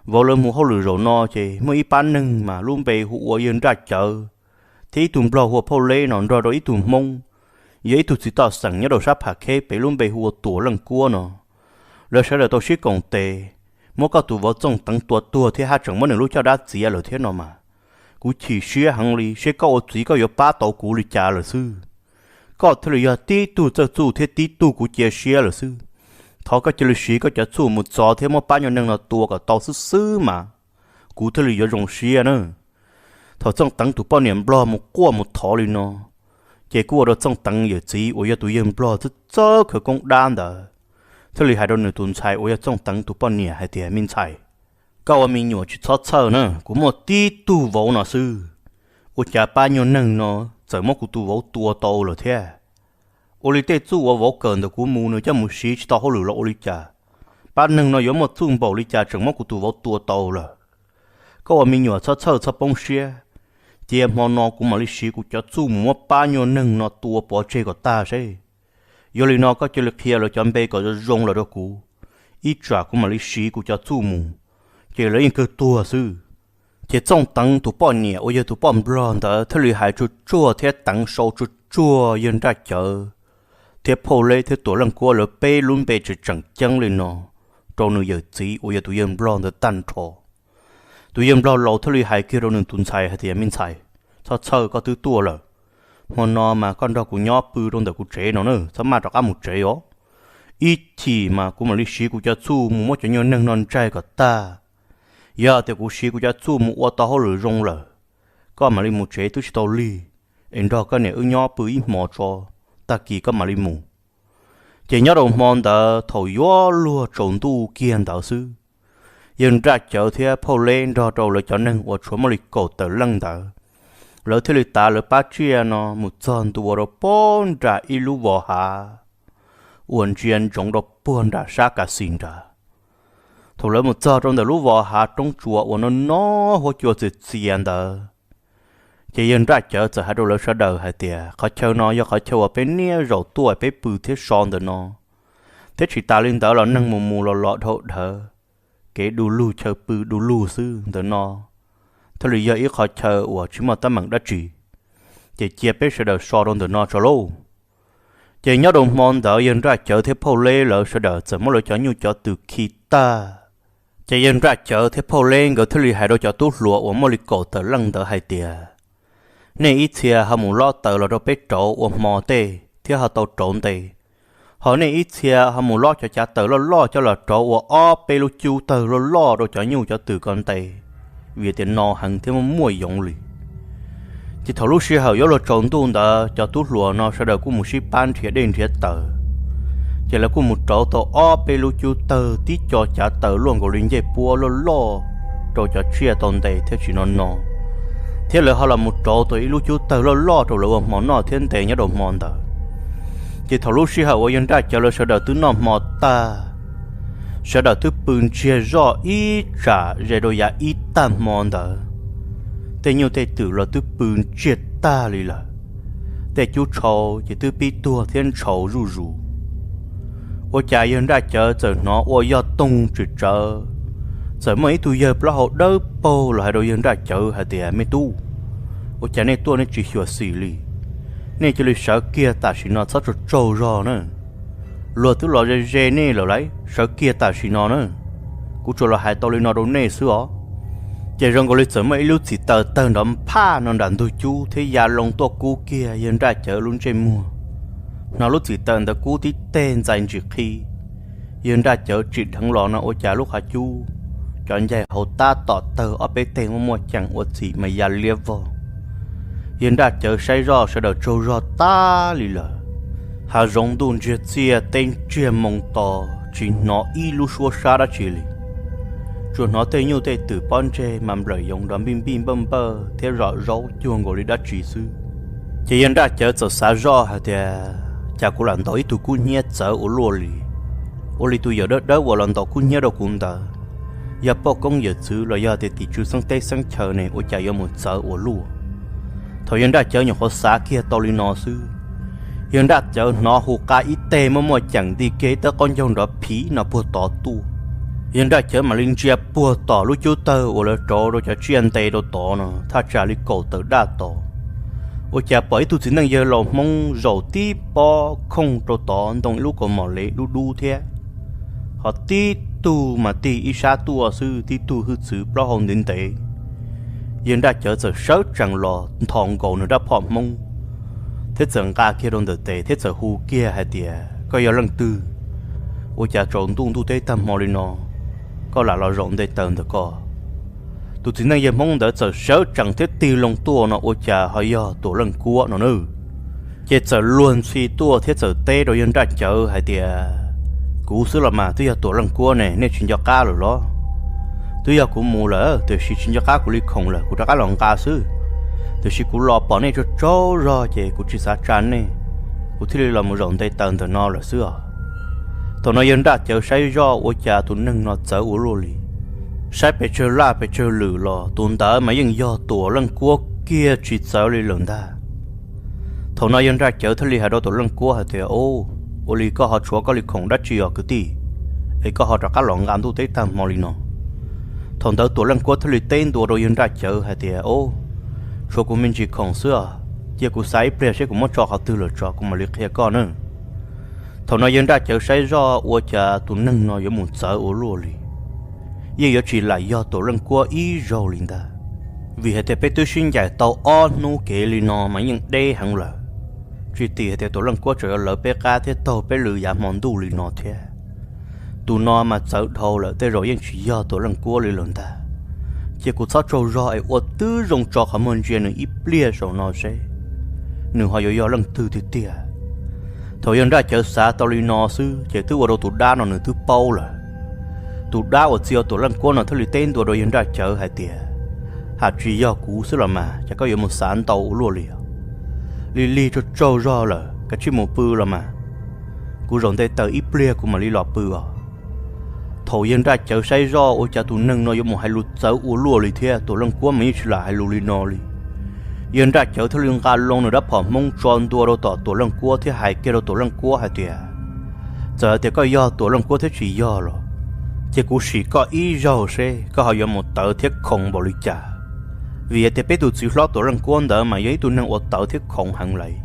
Vauv lawv mus hauj lwm zaum no ces muaj ib pab neeg mas lub npe hu ua yawg Nraj Cawv, thiab ib tug Nplog hu ua Phauj Leb no nrog rau ib tug Hmoob, yog ib tug txiv toj xeem nyob rau sab Pham Kheb pem lub npe hu ua Tuam Leej Kuab no, Lawv sawv daws tau sib koom tes muab koj tus vauv Txooj Teev tua tuag thiab haj tseem muab nws lub caj dab txiav lawm thiab no mas, kuv chim siab heev li, seb koj ua txiv koj yuav pab tau kuv li cas lawm xwb. Koj thiaj li yog tib tug txawj txuj thiab tib tug kuv cia siab lawm xwb. Thov koj cia li siv koj cov txuj mus txov thiab muab pab nyuag neeg no tua kom tau xwb xwb mas kuv thiaj li yuav zoo siab na. Thaum Txooj Teev tus poj niam nplog mus quaj mus thov li no, ces kuj ua rau Txooj Teev yawm txiv uas yog tus yawg nplog txawj txawj khawv koob dab ntawd thiaj li hais rau nws tus ntxhais uas yog Txooj Teev tus poj niam hais tias, Me ntxhais, koj ua me nyuam tsis txhob txhawj na, kuv muaj tib tug vauv no xwb, ua cas pab nyuag neeg no txawm muab kuv tus vauv tua tau lawm thiab. Ua li tej txuj uas vauv kawm ntawm kuv mus nws coj mus siv tsis tau hauj lwm los ua li cas? Pab neeg no yuav muaj txuj npaum li cas tseem muab kuv tus vauv tua tau lawm? Koj ua me nyuam txhob txhawj txhob poob siab, cia hmo no kuv mam li siv kuv cov txuj mus muab pab nyuag neeg no tua pov tseg kom tag seb. Yog li no koj cia li qhia lawv cov npe kom zoo zoo los rau kuv, ib tsam kuv mam li siv kuv cov txuj mus, ces lawv yeej kawg tuag xwb. Ces Txooj Teev tus poj niam uas yog tus poj nplog ntawd thiaj li hais tsuag tsuag thiab teev sau tsuag tsuag yawg Nraj Cawv thiab Phauj Leb thiab Tuam Leej Kuab lawv peb lub npe tseem tseem ceeb li no rau nws yawm txiv uas yog tus yawg nplog ntawd tag nrho. Tus yawg nplog laus thiaj li hais kiag rau nws tus ntxhais hais tias, Me ntxhais, txhob txhawj, koj twb tuaj lawm. Hmo no mas koj nrog kuv nyob pw rau ntawm kuv tsev no na, txhob maj rov qab mus tsev os. Ib chim mas kuv mam li siv kuv cov txuj mus muab cov nyuag neeg no ntsaig kom tag. Yog tias kuv siv kuv cov txuj mus ua tau hauj lwm zoo lawm, koj mam li mus tsev twb tsis tau lig, es nrog koj niam wb nyob pw ib hmo tso, tag kis koj mam li mus. Ces nyob rau hmo ntawd thaum yuav luag tsaus ntuj kiag ntawd xwb, yawg Nraj Cawv thiab Phauj Leb nrog rau lawv cov neeg uas tshuav muaj li kaum tawm leej ntawd, lawv thiaj li tav lawv pab tsiaj no mus txog ntua rau puag nram ib lub vos hav uas ntsia ntsoov rau puag nram sab Kas Xis nrad. Thaum lawv mus txog rau ntawm lub vos hav roob tsuas uas no no huab cua txias txias ntawd, ces yawg Nraj Cawv txawm hais rau lawv sawv daws hais tias, Qhov chaw no yog qhov chaw uas peb niaj zaus tuaj peb pw thiab so ntawm no, thiab tsis tas li ntawd los neeg mus mus los los dhau dhawv, kev du lug chaw pw du lug xwb ntawm no thiaj li yog ib qhov chaw uas tsis muaj teeb meem dab tsi. Ces cia peb sawv daws so rau ntawm no tso lauj. Ces nyob rau hmo ntawd yawg Nraj Cawv thiab Phauj Leb lawv sawv daws txawm muab lawv cov nyuj cov twm khi tag. Ces yawg Nraj Cawv thiab Phauj Leb nkawd thiaj li hais rau cov tub hluas uas muaj li kaum tawm leej ntawd hais tias, Nej ib txhia ho mus lob taws los rau peb rauv ua hmo tej thiab ho tau rauv nte. Ho nej ib txhia ho mus lob cov cav taws loj loj coj los rauv ua ob peb lub cub tawg loj loj rau cov nyuj cov twm ko nte, vim tias no heev thiab muaj muaj yoov li. Ces thaum lub sij hawm yuav luag tsaus ntuj ntawd cov tub hluas no sawv daws kuj mus sib pab nrhiav dej nrhiav taws. Ces lawv kuj mus rauv tau ob peb lub cub tawg tib co cav taws luaj nkaus li ncej puab loj loj rau cov tsiaj tau nte thiab tsis no no. Thiab lawv ho los mus rauv tau ib lub cub tawg loj loj rau lawv ua hmo noj thiab nte nyob rau hmo ntawd. Ces thaum lub sij hawm uas yawg Nraj Cawv lawv sawv daws twb noj hmo tag, sawv daws twb pw ntsiag zoj ib tsam ze rau yav ib tag hmo ntawd, tej nyuj tej twm los twb pw ntsiag tag li lawm. Tej cub tshau ces twb pib tuag thiab ntshaus zuj zus. Ua cas yawg Nraj Cawv txawm hnov ua yog toog tsawm tsawv, txawm muaj ib tug yawg plaub hau dawb paug los hais rau yawg Nraj Cawv hais tias, Me tub, ua cas nej tuaj nej tsis xyuam xim li? Nej cia li sawv kiag tam sim no, txhob tsaug tsaug zog na. Luag twb los ze ze nej lawm lauj, sawv kiag tam sim no na. Kuv tsuas los hais tau li no rau nej xwb os. Ces zoo nkaus li txawm muaj ib lub txim taws tawg nrov nphaj no nram ntug cub thiab ya loo tuaj kub kiag yawg Nraj Cawv lub ntsej muag. Hnov lub txim taws ntawd kub tib teg ntxais ntsis qhi, yawg Nraj Cawv tsim dheev los no ua cas lub qhov cub, cov ncaig hauv tab tom tawg ob peb teg muaj muaj ceem ua txim mas ya liab vog. Yawg Nraj Cawv saib zoj sawv daws tsaug zog tag li lawm. Hav zoov ntuj ntsiag txiaj teb ntsiag moo to, tsis hnov ib lub suab sab dab tsi li. Tsuas hnov tej nyuj tej twm pob ntseg mas nplawm yoov nrov npij npij npawj npawj thiab zom zaub cuag nkaus li dab tsi xwb. Ces yawg Nraj Cawv txawm xav zoj hais tias, Cas kuv lam ntaus ib tug kub hnyiab txawv ua luaj li. Ua li tus yawm dawb dawb uas los ntaus kub hnyiab rau kuv ntawd, yog poj koob yawm txwv los yog tias tim tswv xeeb teb xeeb chaw ne, ua cas yuav mus txawv ua luaj? Thaum yawg Nraj Cawv nyuam qhuav xav kiag tau li no xwb, yawg Nraj Cawv hnov hu qa ib teg muaj muaj ceem nti kiag ib tawb qaub ncaug nrov phiv no puag tod tuaj. Yawg Nraj Cawv mam li ntsia puag tom lub cub tawg uas lawv rauv rau cov tsiaj nte rau tod no thaj tsam li kaum tawm daj tod, ua cas pom ib tug txiv neej yawg laus Hmoob zaum tib pob khooj rau tod ntoo ib lub kaus mom lev dub dub thiab. Ho tib tug mas tig ib sab tuaj xwb, tib tug hwj txwv plaub hau ntev ntev. Yawg Nraj Cawv txawm sawv tsees los nthos nkaus nws rab phom hmoob, thiab txawm nqa kiag rau ntawm tes thiab txawm hu kiag hais tias, Koj yog leej twg? Ua cas tsaus ntuj ntuj teb tag hmo li no, koj lam los zaum nte taws ntawm ko? Tus txiv neej yawg hmoob ntawd txawm sawv tsees thiab tig loo tuaj no ua cas ho yog Tuam Leej Kuab no na. Ces txawm luag ntxhi tuaj thiab txawm teb rau yawg Nraj Cawv hais tias, Kuv xwb los mas, twb yog Tuam Leej Kuab ne, nej tsis nco qab lawm los? Twb yog kuv mus lawm, tiam sis tsis nco qab kuv li khoom lawm, kuv rov qab los nqa xwb. Tiam sis kuv los pom nej tsaug tsaug zog ces kuv tsis xav tsa nej, kuv thiaj li los mus zaum nte taws ntawm no lawm xwb os. Thaum no yawg Nraj Cawv saib zoj ua cas tus neeg no txawv ua luaj li. Saib pes tsawg laj pes tsawg lwm los tus ntawd mas yeej yog Tuam Leej Kuab kiag tsis txawv li lawm ntag. Thaum no yawg Nraj Cawv thiaj li hais rau Tuam Leej Kuab hais tias, Ub, ua li koj ho tshuav koj li khoom dab tsi os kwv tij, es koj ho rov qab los nqa ntuj teb tag hmo li no? Thaum ntawd Tuam Leej Kuab thiaj li teb ntua rau yawg Nraj Cawv hais tias, Ub, tshuav kuv me ntsis khoom xwb os, cia kuv xav ib pliag seb kuv muab tso qhov twg lawm tso kuv mam li qhia koj na. Thaum no yawg Nraj Cawv saib zoj ua cas tus neeg no yuav mus txawv ua luaj li, yeej yuav tsis lam yog Tuam Leej Kuab ib zaug li ntag. Vim hais tias peb twb sib ncaim tau ob hnub kev li no mas yeej deb heev lawm, tsis tim hais tias Tuam Leej Kuab tseem yuav lawv peb qab thiab taug peb lwm yav hmo ntuj li no thiab. Tus no mas txawv dhau lawm, tej zaum yeej tsis yog Tuam Leej Kuab li lawm ntag. Cia kuv txhob tsaug zog es ua tib zoo tso qhov muag ntsia nws ib pliag saum no seb nws ho yuav yog leej twg tiag tiag. Thaum yawg Nraj Cawv xav tau li no xwb ces twb ua rau tus dab no nws twb paub lawm. Tus dab uas txia Tuam Leej Kuab no thiaj li teb ntua rau yawg Nraj Cawv hais tias, Ham tsis yog kuv xwb los mas, cas koj yuav mus xav ntau ua luaj li? Lig lig tsaug tsaug zog lawm, kav tsij mus pw los mas, kuv zaum nte taws ib pliag kuv mam li los pw os. Thaum yawg Nraj Cawv saib zoj ua cas tus neeg no yuav mus hais lus txawv ua luaj li thiab, Tuam Leej Kuab mas yeej tsis lam hais lus li no li. Yawg Nraj Cawv thiaj li nqa loo nws rab phom hmoob tso ntua rau tom Tuam Leej Kuab thiab hais kiag rau Tuam Leej Kuab hais tias, Txawm hais tias koj yog Tuam Leej Kuab thiab tsis yog los, cia kuv sim koj ib zaug seb koj ho yuav mus tawv thiab khoom npaum li cas. Vim hais tias peb tus txiv hlob Tuam Leej Kuab ntawd mas yog ib tug neeg uas tawv thiab khoom heev lawm.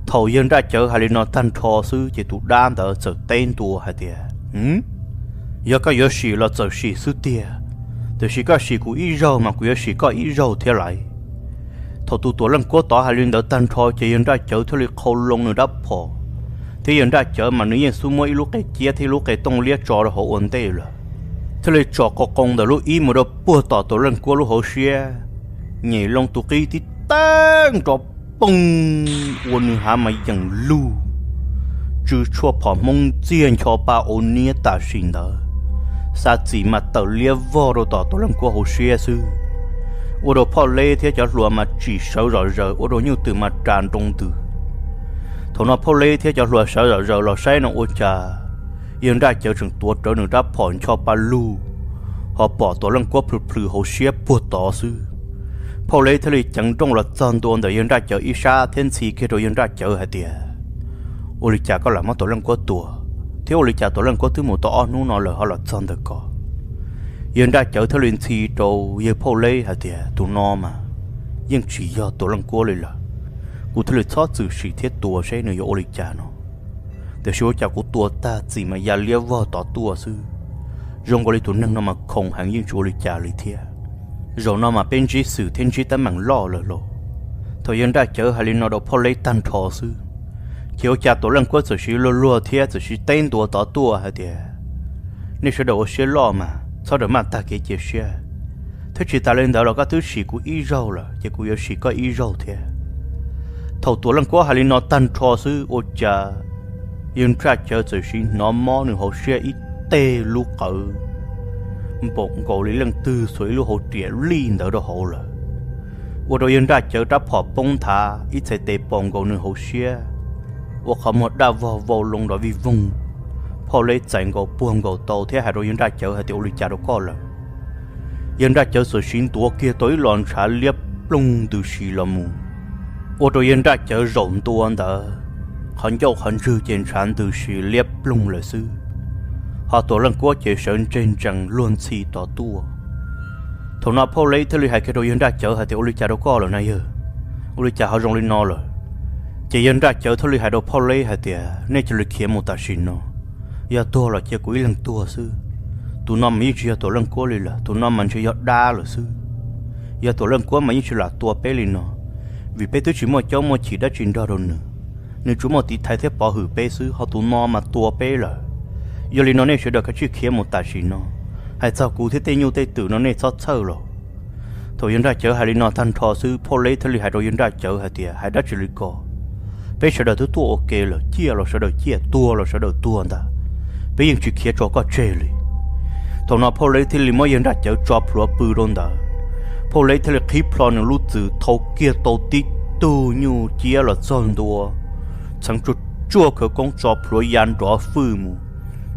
Thaum yawg Nraj Cawv hais li no tag nrho xwb ces tus dab ntawd txawm teb ntua hais tias, Yog koj yuav sim los txawm sim xwb tiag, tiam sis koj sim kuv ib zaug mas kuv yuav sim koj ib zaug thiab lawm. Thaum tus Tuam Leej Kuab tod hais li ntawd tag nrho ces yawg Nraj Cawv thiaj li qhau loo nws rab phom, thiab yawg Nraj Cawv mas nws yeej xub muab ib lub qe ciab thiab ib lub qe tooj liab tso rau hauv ua ntej lawm, thiaj li tsom qau qoo ntawm lub ib mus rau puag tom Tuam Leej Kuab lub hauv siab, nyem loo tus qib tib teeb nrov poog ua nws hav mas yeem lug, tsw tshuaj phom hmoob txiag ncho pa ua niab tam sim ntawd, xa txim mas tawm liab vog rau tom Tuam Leej Kuab hauv siab xwb. Ua rau Phoj Leb thiab cov hluas mas tsim sawv zom zaws, ua rau nyuj twm mas ras nroo ntws. Thaum no Phoj Leb thiab cov hluas sawv zom zaws los saib no ua cas yawg Nraj Cawv tseem tuav rawv nws rab phom ncho pa lug, ho pom Tuam Leej Kuab plhws plhws hauv siab puag tod xwb. Phoj Leb thiaj li ceev nrooj los txog ntua ntawm yawg Nraj Cawv ib sab thiab ntxhi kiag rau yawg Nraj Cawv hais tias, Ua li cas koj lam muab Tuam Leej Kuab tua, thiab ua li cas Tuam Leej Kuab twb mus tau ob hnub no lawm ho los txog ntawm ko? Yawg Nraj Cawv thiaj li ntxhi rau yawg Phoj Leb hais tias, Tus no mas yeej tsis yog Tuam Leej Kuab li lawm, kuv thiaj li txhob txwm sim thiab tua seb nws yuav ua li cas no. Tiam sis ua cas kuv tua tag txim mas ya liab vog tod tuaj xwb. Zoo nkaus li tus neeg no mas khoom heev yeej tsis ua li cas li thiab. Zaum no mas peb ntsib xwm thiab ntsib teeb meem loj lawm lauj. Thaum yawg Nraj Cawv hais li no rau Phoj Leb tag nrho xwb, ces ua cas Tuam Leej Kuab txawm siv luag luag thiab txawm siv teb ntua tod tuaj hais tias, Nej sawv daws ua siab loj mas txhob rawm maj tag kev cia siab, thiab tsis tas li ntawd los koj twb sim kuv ib zaug lawm ces kuv yuav sim koj ib zaug thiab. Thaum Tuam Leej Kuab hais li no tag nrho xwb ua cas yawg Nraj Cawv txawm siv hnov mob nws hauv siab ib teg lub qawv npaum nkaus li leej twg xuas ib lub hauv riam lij ntawd rau hauv lawm. Ua rau yawg Nraj Cawv rab phom poob nthav ib txhais tes pom nkaus nws hauv siab, ua qhov muag daj vog vau loo nrov vij voog. Phoj Leb txais nkaus puag nkaus tau thiab hais rau yawg Nraj Cawv hais tias, Ua li cas rau koj lawm? Yawg Nraj Cawv txawm siv ntuav kiag tau ib los ntshav liab ploog ntws si los mus, ua rau yawg Nraj Cawv zaum ntua ntawd, qhov ncauj qhov ntswg ces ntshav ntws si liab ploog lawm xwb. Ho Tuam Leej Kuab ces sawv ntseg ntsees luag ntxhi tod tuaj. Thaum no Phoj Leb thiaj li hais kiag rau yawg Nraj Cawv hais tias, Ua li cas rau koj lawm na yawg? Ua li cas ho zoo li no lawm? Ces yawg Nraj Cawv thiaj li hais rau Phoj Leb hais tias, Nej cia li khiav mus tam sim no, Yog tuag los cia kuv ib leeg tuag xwb. Tus no mas yeej tsis yog Tuam Leej Kuab li lawm, tus no mas ntshe yog dab lawm xwb. Yog Tuam Leej Kuab mas yeej tsis lam tua peb li no, vim peb twb tsis muaj caub muaj chim dab tsi nrog rau nws. Nws tsuas muaj tiv thaiv thiab pov hwm peb xwb, ho tus no mas tua peb lawm. Yog li no nej sawv daws kav tsij khiav mus tam sim no. Hais txog kuv thiab tej nyuj tej twm no nej txhob txhawj los. Thaum yawg Nraj Cawv hais li no tag nrho xwb, Phauj Leb thiaj li hais rau yawg Nraj Cawv hais tias, hais dab tsi li ko? Peb sawv daws twb tuaj ua ke lawm, ciaj los sawv daws ciaj, tuag los sawv daws tuag ntag, peb yeej tsis khiav tso koj tseg li. Thaum no Phauj Leb thiaj li muab yawg Nraj Cawv tso plhuav pw rau ntawd. Phauj Leb thiaj li qhib plho nws lub txwm thau kiag tau tib tug nyuj ciab los txog ntua, txheev tsuag tsuag khawv koob tso plhuav ya nrov fwj mus,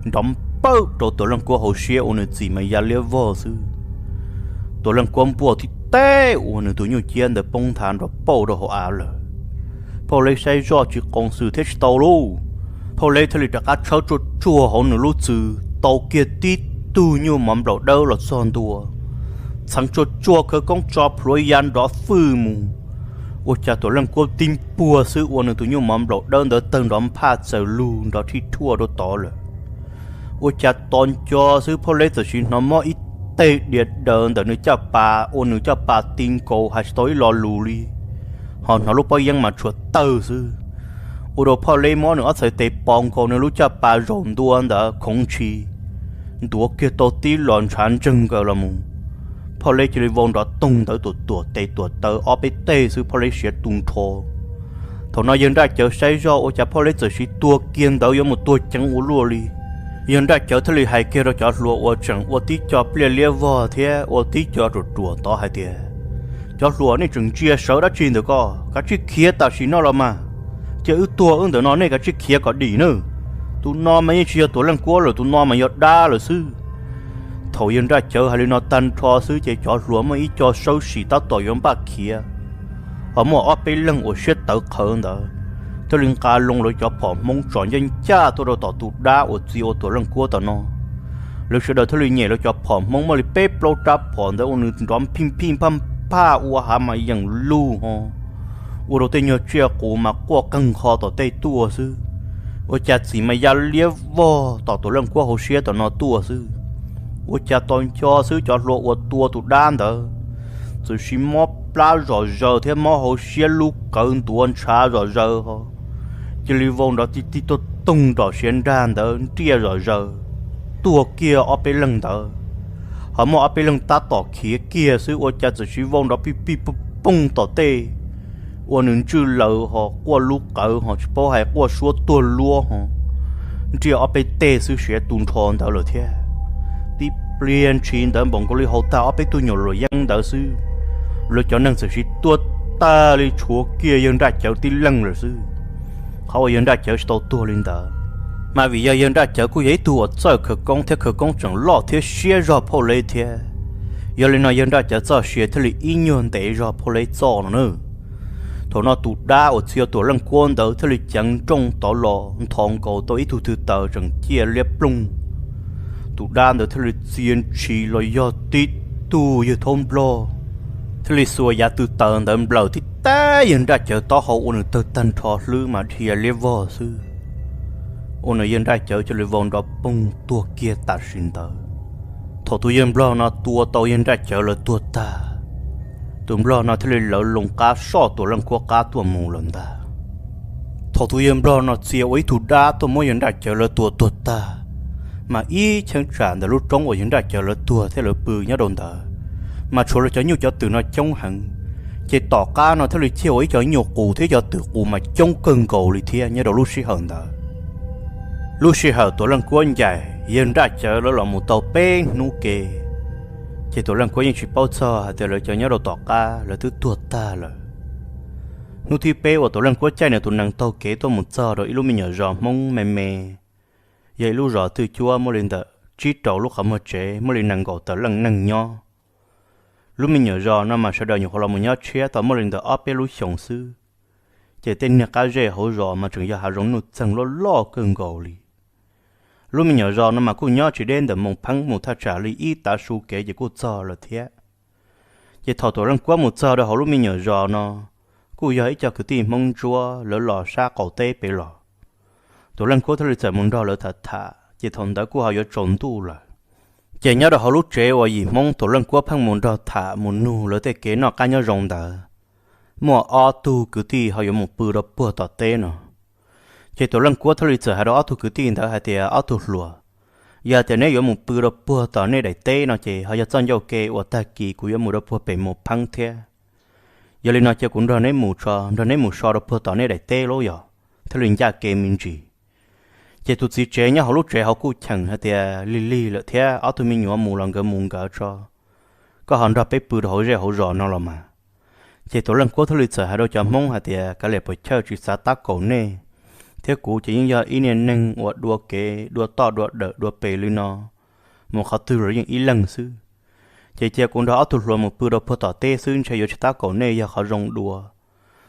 nrov npawj rau Tuam Leej Kuab hauv siab ua nws txim mas ya liab vog xwb. Tuam Leej Kuab npuaj tib teg ua nws tus nyuj ciab ntawd poob nthav nrov pauj rau hauv av lawm. Phauj Leb saib zoj tsis qoos xwm thiab tsis tau lauj, Phauj Leb thiaj li rov qab tshawb tsuag tsuag hauv nws lub txwm tau kiag tib tug nyuj mov nplaum dawb los txog ntua, txheev tsuag tsuag khawv koob tso plhuav ya nrov fwj mus. Ua cas Tuam Leej Kuab tib npuaj xwb ua nws tus nyuj mov nplaum dawb ntawd tawg nrov nphaj txawm lug nrov thij thuaj rau tod lawm. Ua cas tos nco xwb Phauj Leb txawm sim hnov mob ib teg diav daws ntawm nws caj pas ua nws caj pas ti nkaus hais tsis tau ib lo lus li, ho hnov lub pob yeeb mas tshuav tawg xwb. Ua rau Phauj Leb muab nws ob txhais tes pos nkaus nws lub caj pas zaum ntua ntawd khoov ntshis, ntuav kiag tau tib los ntshav ntseeg nkaws los mus. Phauj Leb cia li vau nrov toog ntawd tuam tuam tes tuam taw ob peb teg xwb Phauj Leb siav tu nrho. Thaum no yawg Nraj Cawv saib zoj ua cas Phauj Leb txawm sim tuag kiag ntawd yuav mus tuag ceev ua luaj li. Yawg Nraj Cawv thiaj li hais kiag rau cov hluas uas tseem ua tib co pliaj liab vog thiab ua tib co ruam ruam tod hais tias, cov hluas, nej tseem ntsia sawv dab tsi ntawm ko? Kav tsij khiav tam sim no los mas. Cia wb tuag wb ntawm no, nej kav tsij khiav kom dim nawb. Tus no mas yeej tsis yog Tuam Leej Kuab lawm, tus no mas yog dab lawm xwb. Thaum yawg Nraj Cawv hais li no tag nrho xwb ces cov hluas muaj ib co sawb sim tab tom yuav npaj khiav, ho muaj ob peb leeg uas siab tawv qhawv ntawd thiaj li nqa loo lawv cov phom Hmoob tsom ncaj ncaj tuaj rau tom tus dab uas txia ua Tuam Leej Kuab tom no. Lawv sawv daws thiaj li nyem lawv cov phom Hmoob muaj li peb plaub rab phom ntawd ua nws nrov phij phij nphaj nphaj ua hav mas yeem lug ho, ua rau tej nyuag tsiaj qus mas quaj qeeg qho tom tej tuaj xwb. Ua cas txim mas ya liab vog tom Tuam Leej Kuab hauv siab tom no tuaj xwb. Ua cas tos nco xwb cov hluas uas tua tus dab ntawd txawm sim mob plab zom zaws thiab mob hauv siab lub qawv ntuav ntshav zom zaws ho, cia li vau nrov ti ti tuag toog nrom siav nrag ntawd nriaj zom zaws tuag kiag ob peb leeg ntawd. Ho muaj ob peb leeg tab tom khiav kiag xwb ua cas txawm sim vau nrov pij pij pooj pooj tom tej, ua nws ntswj laws ho quaj lub qawv ho tsis paub hais quaj suab tuag luab ho, nriaj ob peb teg xwb siav tu nrho ntawd lawm thiab. Tib pliag ntshis ntawd npaum nkaus li haus tag ob peb tug nyuam luam yeeb ntawd xwb, lawv cov neeg txawm sim tuag tag li tshuav kiag yawg Nraj Cawv tib leeg lawm xwb. Qhov uas yawg Nraj Cawv tsis tau tuag li ntawd, mas vim yog yawg Nraj Cawv kuj yog ib tug uas txawj khawv koob thiab khawv koob tseem loj thiab siab zog Phauj Leb thiab. Yog li no yawg Nraj Cawv txoj sia thiaj li ib nyuag ntev zog Phauj Leb txoj no na. Thaum no tus dab uas txia Tuam Leej Kuab ntawd thiaj li ceev nrooj tod los nthos nkaus tau ib tug thwj taws tseem ciaj liab ploog. Tus dab ntawd thiaj li txia ntshis los yog tib tug yawg thaub nplog, thiaj li xuas yav thwj taws ntawd nplawm tib teg yawg Nraj Cawv taub hau ua nws tawg tag nrho hlwb mas dhia liab vog xwb. Ua nws yawg Nraj Cawv cia li vau nrov poog tuag kiag tam sim ntawd. Thaum tus yawg nplog no tua tau yawg Nraj Cawv lawv tuag tag, tus nplog no thiaj li lawv loo qab soj Tuam Leej Kuab qab tuaj mus lawm ntag. Thaum tus yawg nplog no txia ua ib tug dab tuaj muab yawg Nraj Cawv lawv tua tuag tag, mas ib cheeb tsam ntawm lub roob uas yawg Nraj Cawv lawv tuag thiab lawv pw nyob rau ntawd, mas tshuav lawv cov nyuj cov twm no coob heev. Ces tom qab no thiaj li ciaj ua ib co nyuj qus thiab cov twm qus mas coob kawg nkaus li thiab nyob rau lub sij hawm ntawd. Lub sij hawm Tuam Leej Kuab ncaim yawg Nraj Cawv lawv los mus tau peb hnub ke, ces Tuam Leej Kuab yeej tsis paub txog hais tias lawv cov nyob rau tom qab lawv twb tuag tag lawm. Hnub thib peb uas Tuam Leej Kuab caij nws tus nees taug kev tuaj mus txog rau ib lub me nyuam zos Hmoob me me, yog ib lub zos twj cuab muaj li ntawm tsib rau lub qhov muag tsev, muaj li nees nkaum tawm leej neeg nyob. Lub me nyuam zos no mas sawv daws nyuam qhuav los mus nyob tshiab tau muaj li ntawm ob peb lub xyoos xwb, ces tej niag qab zej hauv zos mas tseem yog hav zoov nuj txeeg loj loj kawg nkaus li. Lub me nyuam zos no mas kuj nyob tsis deb ntawm Moos Pheeb mus thaj tsam li ib tav su kev ces kuj txog lawm thiab. Ces thaum Tuam Leej Kuab mus txog rau hauv lub me nyuam zos no, kuj yog ib co kwv tij Hmoob Ntsuab lawv los sab qaum teb pem los. Tuam Leej Kuab thiaj li txawm mus nrog lawv tham tham, ces thaum ntawd kuj ho yuav tsaus ntuj lawm. Ces nyob rau hauv lub tsev uas yim Hmoob Tuam Leej Kuab pheej mus nrog tham mus nug lawv tej kev noj qab nyob zoo ntawd, muaj ob tug kwv tij ho yuav mus pw rau puag tom teb no. Ces Tuam Leej Kuab thiaj li txawm hais rau ob tug kwv tij ntawd hais tias, ob tug hluas, yog tias neb yuav mus pw rau puag tom nej daim teb no ces ho yog txoj ncauj ke uas tag kis kuv yuav mus rau puag pem Moos Pheeb thiab. Yog li no cia kuv nrog neb mus tso, nrog neb mus so rau puag tom nej daim teb lauj yog, thiaj li ncaj ke me ntsis. Ces tus txiv tsev nyob hauv lub tsev hauv kuj cheem hais tias, lig lig lawm thiab, ob tug me nyuam mus los nkawd mus nkawd tso, koj ho nrog peb pw rau hauv zej hauv zos no los mas. Ces Tuam Leej Kuab thiaj li txawm hais rau cov Hmoob hais tias, kav liam puas chawj, tsis xav tab kaum nej thiab kuv ces yeej yog ib niag neeg uas dua kev dua toj dua dawm dua pes li no, mus qhov twg los yeej ib leeg xwb. Ces cia kuv nrog ob tug hluas mus pw rau puag tom teb xwb ntshe yuav tsis tab kaum nej yog qhov zoo dua,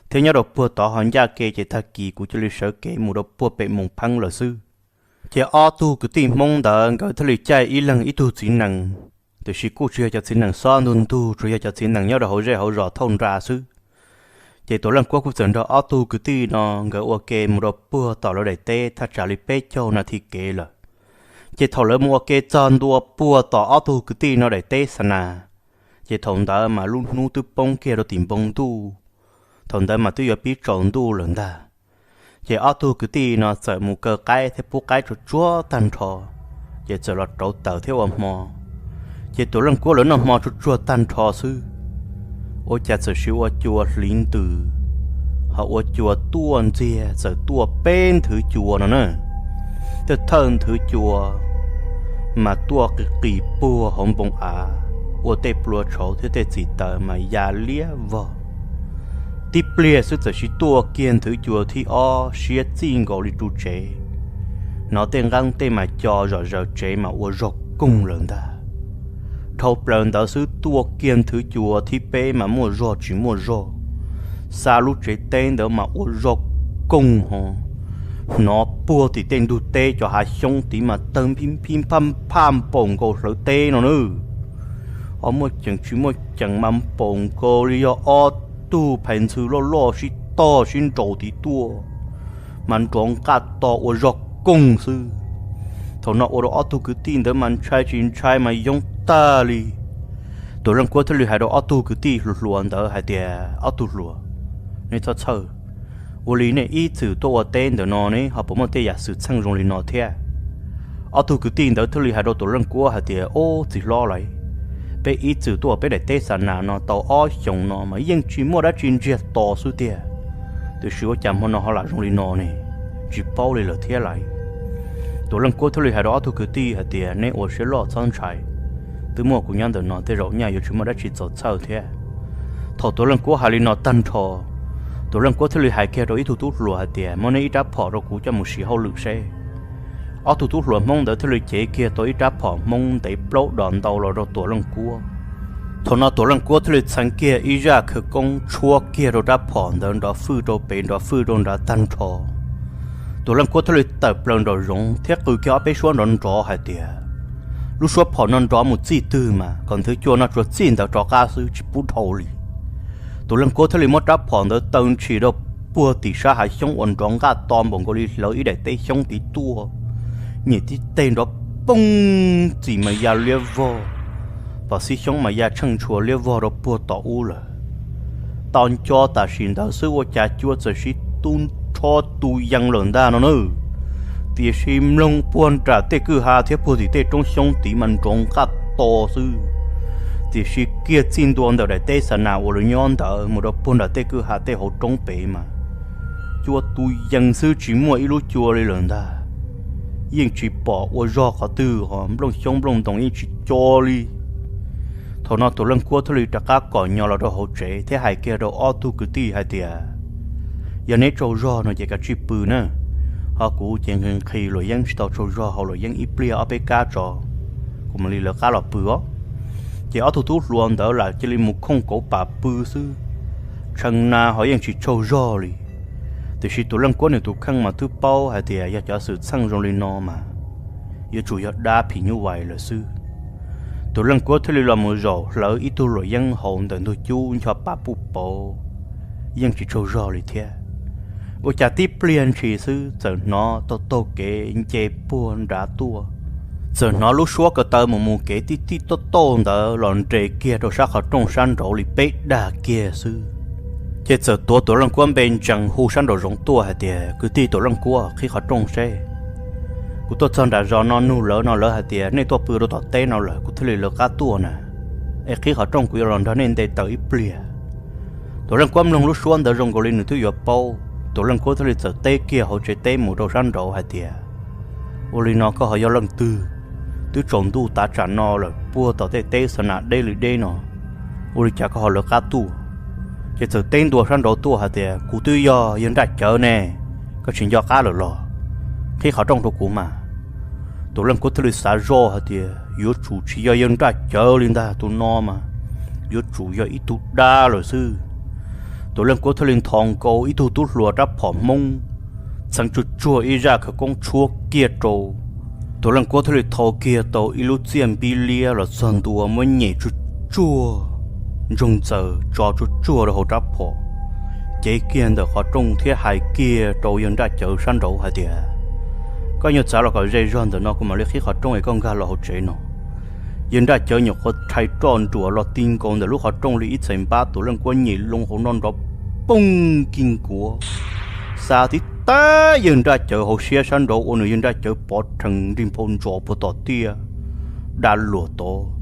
thiab nyob rau puag tod ho ncaj ke ces tag kis kuv cia li sawv kev mus rau puag pem Moos Pheeb lawm xwb. Ces ob tug kwv tij Hmoob ntawd nkawd thiaj li caij ib leeg ib tug txiv nees, tiam sis kuj tsis yog cov txiv nees xob ntug ntug, tsuas yog cov txiv nees nyob rau hauv zej hauv zos thauj nra xwb. Ces Tuam Leej Kuab kuj txawm nrog ob tug kwv tij no nkawd ua ke mus rau puag tom lawv daim teb thaj tsam li peb caug nas this kev lawm. Ces thaum lawv mus ua ke txog ntua puag tom ob tug kwv tij no daim teb xa nas, ces thaum ntawd mas lub hnub twb poob kiag rau tim npoo ntuj, thaum ntawd mas twb yuav pib tsaus ntuj lawm ntag. Ces ob tug kwv tij no txawm mus kaw qaib thiab pub qaib tsuag tsuag tag nrho, ces txawm los rauv taws thiab ua hmo. Ces Tuam Leej Kuab lawv noj hmo tsuag tsuag tag nrho xwb, ua cas txawm sis ua cua hliv ntws, ho ua cua tuaj ntxiag, txawm tuaj peb nthwv cua no na. Tej thawj nthwv cua mas tuaj qis qis puag hauv npoo av, ua tej plua tshauv thiab tej txiv taws mas ya liab vog. Tib pliag xwb txawm sis tuaj kiag nthwv cua thib ob siab txij nkaus li ru tsev, hnov tej nqeeb tej mas co zom zaws tsev mas ua zog koog lawm ntag. Dhau plaws ntawd xwb tuaj kiag nthwv cua thib peb mas muaj zog tsis muaj zog, xa lub tsev teb ntawd mas ua zog koog ho hnov puag tim tej ntug teb cov hav xyoob tid mas tawg phib phib phaj phaj npaum nkaus hlawv teb no na. Ho muaj ceem tsis muaj ceem mas npaum nkaus li yog ob tug phais ntxhw loj loj sib tog sib nraus tid tuaj, mas nrov nqaj to ua zog koog xwb. Thaum no ua rau ob tug kwv tij ntawd mas ntshai tsis ntshai mas yoob tag li. Tuam Leej Kuab thiaj li hais rau ob tug kwv tij hluas hluas ntawd hais tias, ob tug hluas, neb txhob txhawj, ua li nej ib txwm tuaj ua teb ntawm no ne ho puas muaj tej yam xwm txheej zoo li no thiab? Ob tug kwv tij ntawd thiaj li hais rau Tuam Leej Kuab hais tias, ob txiv hlob lauj, peb ib txwm tuaj ua peb daim teb xa nas no tau ob xyoos no mas yeej tsis muaj dab tsi ntsiag to xwb tiag, tiam sis ua cas hmo no ho lam zoo li no ne, tsis paub li lawm thiab lauj. Tuam Leej Kuab thiaj li hais rau ob tug kwv tij hais tias, neb ua siab loj txhob ntshai, twb muaj kuv nyob ntawm no tej zaum nyaj yuav tsis muaj dab tsi txaus txhawj thiab. Thaum Tuam Leej Kuab hais li no tag nrho, Tuam Leej Kuab thiaj li hais kiag rau ib tug tub hluas hais tias, muab neb ib rab phom rau kuv coj mus siv hauj lwm seb. Ob tug tub hluas Hmoob ntawd thiaj li cev kiag tau ib rab phom Hmoob ntev plaub dos ntau los rau Tuam Leej Kuab. Thaum no Tuam Leej Kuab thiaj li txheev kiag ib zaj khawv koob tshuab kiag rau rab phom ntawd nrov fwj rau pem nrov fwj rau nrad tag nrho. Tuam Leej Kuab thiaj li tawm plaws nraum zoov thiab qw kiag ob peb suab nrov nrov hais tias, lub suab phom no nrov mus txij twg mas kom nthwv cua no tsuas txij ntawd rov qab xwb tsis pub dhau li. Tuam Leej Kuab thiaj li muab rab phom ntawd taw ntshis rau puag tim sab hav xyoob uas nrov nqaj to npaum nkaus li hlawv ib daim teb xyoob tid tuaj, nyem tib teg nrov poog txim mas ya liab vog, pom xib xyoob mas ya tsheej tshua liab vog rau puag tom ub lawm. Tau nco tam sim ntawd xwb ua cas cua txawm sis tu nrho tu yees lawm ntag no na. Tiam sis mloog puag nram tej kwj ha thiab puag tim tej roob xyoob tid mas nrov nqaj to xwb, tiam sis kiag txij ntua ntawm daim teb xa nas uas lawv nyob ntawd mus rau puag nram tej kwj ha tej hauv roob pem mas cua tu yees xwb tsis muaj ib lub cua li lawm ntag. Yeej tsis pom ua zog qhov twg ho nplooj xyoob nplooj ntoo yeej tsis co li. Thaum no Tuam Leej Kuab thiaj li rov qab kom nyo los rau hauv tsev thiab hais kiag rau ob tug kwv tij hais tias, yog neb tsaug zog no ces kav tsij pw na, ho kuv ces nqhis nqhis luam yeeb tsis tau tsaug zog haus luam yeeb ib pliag ob peb kab tso, kuv mam li lawv qab los pw os. Ces ob tug tub hluas ntawd lam cia li mus khooj kauv pam pw xwb, tshee na ho yeej tsis tsaug zog li. Tiam sis Tuam Leej Kuab nws tus kheej mas twb paub hais tias yog cov xwm txheej zoo li no mas yuav tsum yog dab phim nyuj vais lawm xwb. Tuam Leej Kuab thiaj li los mus zaum hlawv ib tug luam yeeb haus ntawm ntug cub ncho pam puj pauv, yeej tsis tsaug zog li thiab. Ua cas tib pliag ntshis xwb txawm hnov taug taug kev nce puag nrad tuaj, txawm hnov lub suab ko taw mus mus kev tij tij tauj tauj ntawd los nres kiag rau sab qhov rooj sab nraud li peb dag kiag xwb. Ces txawm tuav Tuam Leej Kuab npe ntsees hu sab nraum zoov tuaj hais tias, Kwv tij Tuam Leej Kuab, qhib qhov rooj seb. Kuv tuaj txog nram zos no nug lawv no lawv hais tias nej tuaj pw rau tom teb no lawm, kuv thiaj li lawv qab tuaj na. Es qhib qhov rooj, kuv yuav los nrog nej nte taws ib pliag. Tuam Leej Kuab mloog lub suab ntawd zoo nkaus li nws twb yuav paub. Tuam Leej Kuab thiaj li txawm teb kiag hauv tsev teb mus rau sab nraud hais tias, Ua li no koj ho yog leej twg? Twb tsaus ntuj tav tsam no lawm, puag tom tej teb xa nas deb li deb no, ua li cas koj ho lawv qab tuaj? Ces txawm teb ntua sab nraud tuaj hais tias, Kuv twb yog yawg Nraj Cawv ne, koj tsis nco qab lawm los? Qhib qhov rooj rau kuv mas. Tuam Leej Kuab thiaj li xav zoj hais tias, Yuav tsum tsis yog yawg Nraj Cawv li ntag, tus no mas yuav tsum yog ib tug dab lawm xwb. Tuam Leej Kuab thiaj li nthos nkaus ib tug tub hluas rab phom Hmoob, txheev tsuag tsuag ib zaj khawv koob tshuab kiag rau. Tuam Leej Kuab thiaj li thau kiag tau ib lub txiaj npib liab los txog ntua muab nyem tsuag tsuag, ntsoog ntxaws tso tsuag tsuag rau hauv rab phom, cev kiag ntawm qhov rooj thiab hais kiag rau yawg Nraj Cawv sab nraud hais tias, Koj nyuag txav los kom ze zog ntawm no kuv mam li qhib qhov rooj es koj nkag los hauv tsev no. Yawg Nraj Cawv nyuam qhuav rhais roj nruam los ti nkaus ntawm lub qhov rooj li ib txhais npab, Tuam Leej Kuab nyem loo hauv no nrov poog kig nkuav, xa tib tag yawg Nraj Cawv hauv siab sab nraud ua nws yawg Nraj Cawv pov rhees nrig nphau ntsos puag tom tiaj, da luam tod.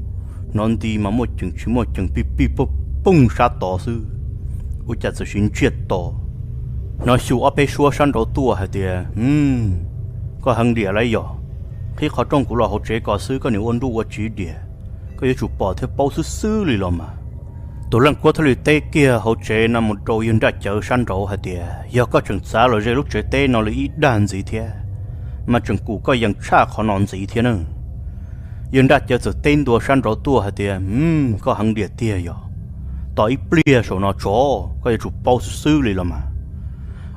Hnov nti mas muaj ceem tsis muaj ceem pij pij poog poog sab tod xwb. Ua cas txawm sis ntsiag to, hnov xyu ob peb suab sab nraud tuaj hais tias, Koj heev diam lawm yog, qhib qhov rooj kuv los hauv tsev ko xwb, koj niam ua nruj ua tsiv diam, koj yuav tsum pom thiab paub xwb xwb li los mas. Tuam Leej Kuab thiaj li teb kiag hauv tsev no mus rau yawg Nraj Cawv sab nraud hais tias, Yog koj tseem txav los ze lub tsev teb no li ib dag ntxiv thiab, mas tseem kum koj yees tshaj qhov no ntxiv thiab na. Yawg Nraj Cawv txawm teb ntua sab nraud tuaj hais tias, Koj heev diam tiag yog, tos ib pliag saum no tso, koj yuav tsum paub xwb xwb li los mas.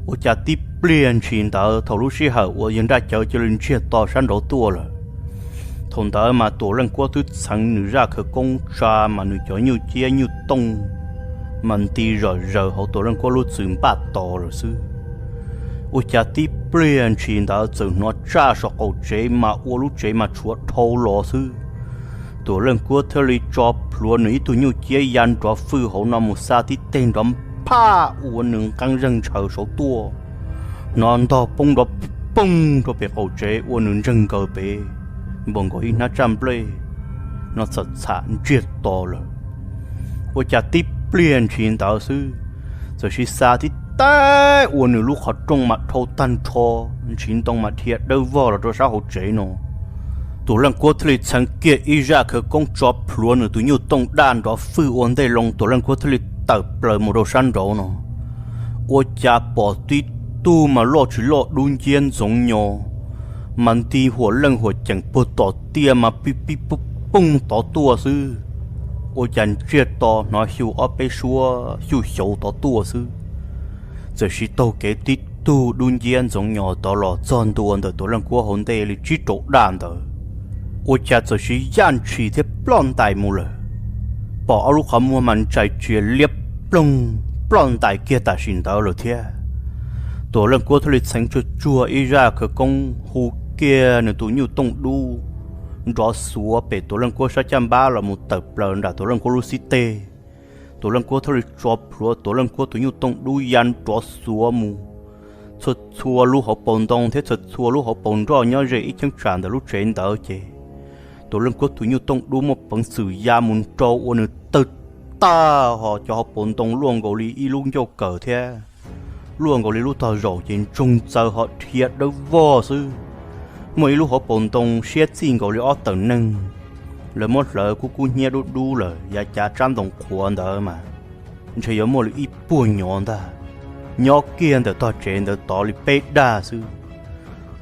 Ua cas tib pliag ntshis ntawd thaum lub sij hawm uas yawg Nraj Cawv cia li ntsiag to sab nraud tuaj lawm, thaum ntawd mas Tuam Leej Kuab twb txheev nws zaj khawv koob tsa mas nws cov nyuj ciab nyuj tooj mas nti zom zaws hauv Tuam Leej Kuab lub txwm npaj tos lawm xwb. Ua cas tib pliag ntshis ntawd txawm hnov tsaj saum qaum tsev mas ua lub tsev mas tshuav dhau los xwb. Tuam Leej Kuab thiaj li tso plhuav nws ib tug nyuj ciab ya nrov fwj hauv no mus xa tib teg nrov nphaj ua nws nqeeb zeeg ntshaw saud tuaj, hnov ntog poob nrov poog rau pem qaum tsev ua nws ntseeg nkaws pem npaum nkaus ib hnab tsaj nplej, no txawm txham ntsiag to lawm. Ua cas tib pliag ntshis ntawd xwb, txawm sis xa tib tag ua nws lub qhov rooj mas dhau tag nrho, ntshiv ntoo mas dhia dawb vog los rau sab hauv tsev no. Tuam Leej Kuab thiaj li txheev kiag ib zaj khawv koob tso plhuav nws tus nyuj tooj daj nrov fwj ua ntej loo, Tuam Leej Kuab thiaj li tawm plaws mus rau sab nraud no. Ua cas pom tib tug mas loj tsis loj dub nciab ntxoov nyo, mas nti huam leej huam ceem puag tom tiaj mas pib pib poog poog tod tuaj xwb. Ua cas ntsiag to hnov xyu ob peb suab xyu xyauv tod tuaj xwb. Txawm sis taug kev tib tug dub nciab ntxoov nyo tod los txog ntua ntawm Tuam Leej Kuab hauv ntej li tsib rau daj ntawd. Ua cas txawm sis yaj ntshis thiab ploj ntais mus lawm. Pom ob lub qhov muag mas ntsais tsia liab ploog ploj ntais kiag tam sim ntawd lawm thiab. Tuam Leej Kuab thiaj li txheev tsuag tsuag ib zaj khawv koob hu kiag nws tus nyuj tooj dub nrov xuav pem Tuam Leej Kuab sab caj npab los mus tawm plaws nram Tuam Leej Kuab lub xib teg. Tuam Leej Kuab thiaj li tso plhuav Tuam Leej Kuab tus nyuj tooj dub ya nrov xuav mus, txhua txhua lub hauv paus ntoo thiab txhua txhua lub hauv paus nroj nyob ze ib cheeb tsam ntawm lub tsev ntawd ces Tuam Leej Kuab tus nyuj tooj dub muaj peev xwm ya mus nrau ua nws tawg tag ho cov hauv paus ntoo luaj nkaus li ib lub ncauj kawm thiab luaj nkaus li lub tog zaum ces ntsoog txaws ho dhia dawb vog xwb. Muaj ib lub hauv paus ntoo siab txij nkaus li ob tawm neeg, lawv muab hlawv kub kub hnyiab dub dub lawm, yav cav tsab ntoo qhuav ntawd mas ntshe yuav muaj li ib puag nyov ntag, nyob kiag ntawm tog tsev ntawd tod li peb dag xwb.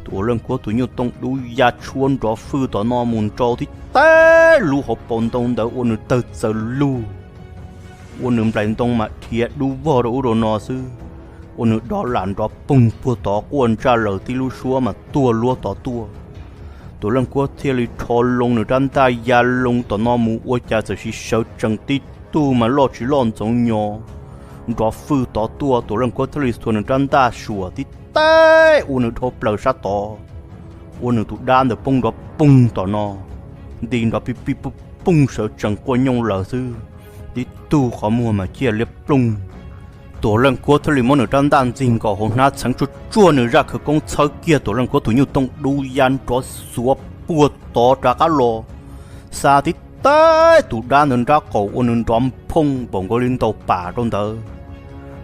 Tuam Leej Kuab tus nyuj tooj dub ya tshuab nrov fwj tom no mus nrau tib tag lub hauv paus ntoo ntawd ua nws tawg txaws lug, ua nws nplaim ntoo mas dhia dub vog rau ub rau no xwb, ua nws dov lam nrov poog puag tod quaj ntsaj laws tib lub suab mas tuag luab tod tuaj. Tuam Leej Kuab thiaj li rho loo nws rab ntaj ya loo tom no mus ua cas txawm sis sawv tsees tib tug mas loj tsis loj ntxoov nyo, nrov fwj tod tuaj, Tuam Leej Kuab thiaj li txhua nws rab ntaj suas tib teb ua nws dhau plaws sab tod, ua nws tus dab ntawd poob nrov poog tom no, nti nrov pij pij pooj pooj sawv tsees quaj nyooj lawm xwb. Tib tug qhov muag mas ciaj liab plooj. Tuam Leej Kuab thiaj li muab nws rab ntaj ntxig nkaus hauv hnab txheev tsuag tsuag nws zaj khawv koob txhawb kiag Tuam Leej Kuab tus nyuj tooj dub ya nrov xuav puag tod rov qab los, xa tib teb tus dab ntawd nrab qaum ua nws nrov nphooj npaum nkaus li ntau pam rau ntawd,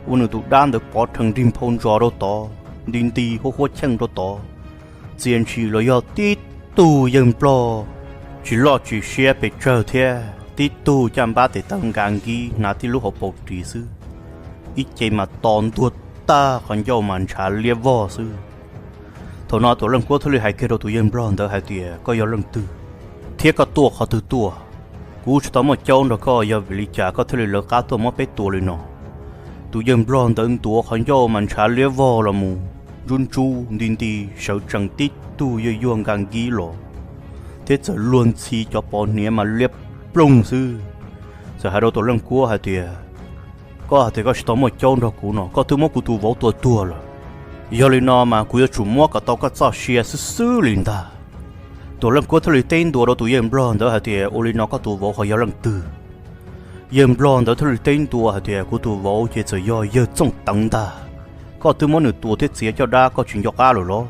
ua nws tus dab ntawd pov rhees nrig nphau ntsos rau tod, nti nti huab huab cheej rau tod. Txia ntshis los yog tib tug yawg nplog tsis loj tsis siab pes tsawg thiab, tib tug caj npab tes taw nka nkib hnav tib lub hauv paus ris xwb, ib ce mas to ntuag tag qhov ncauj mas ntshav liab vog xwb. Thaum no Tuam Leej Kuab thiaj li hais kiag rau tus yawg nplog ntawd hais tias, koj yog leej twg thiab koj tuaj qhov twg tuaj? Kuv tsis tau muaj caub nrog koj, yog vim li cas koj thiaj li lawv qab tuaj muab peb tua li no? Tus yawg nplog ntawd ntuav qhov ncauj mas ntshav liab vog los mus, ntsub ntsub nti nti sawv tsees tib tug yuag yuag nka nkib los, thiab txawm luag ntxhi cov pos hniav mas liab ploog xwb. Txawm hais rau Tuam Leej Kuab hais tias, koj hais tias koj tsis tau muaj caub nrog kuv no, koj twb muab kuv tus vauv tua tuag lawm. Yog li no mas kuv yuav tsum muab kom tau koj txoj sia xwb xwb li ntag. Tuam Leej Kuab thiaj li teb ntua rau tus yawg nplog ntawd hais tias, ua li no koj tus vauv ho yog leej twg? Yawg nplog ntawd thiaj li teb ntua hais tias, kuv tus vauv ces txawm yog yawg Txooj Teev ntag. Koj twb muab nws tua thiab txiav caj dab koj tsis nco qab lawm los?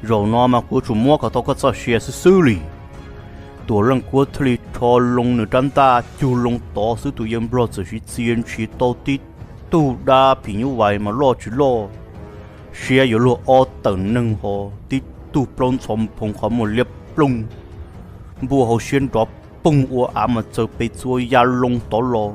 Zaum no mas kuv yuav tsum muab kom tau koj txoj sia xwb xwb li. Tuam Leej Kuab thiaj li rho loo nws rab ntaj cug loo tod xwb, tus yawg nplog txawm siv txia ntshis tau tib tug dab phim nyuj vais mas loj tsis loj, siab yuav luag ob tawm neeg ho, tib tug plaub ntxhov nphoo qhov muag liab ploog, npuaj hauv siab nrov poog ua av mas txawm pes txua ya loo tod los.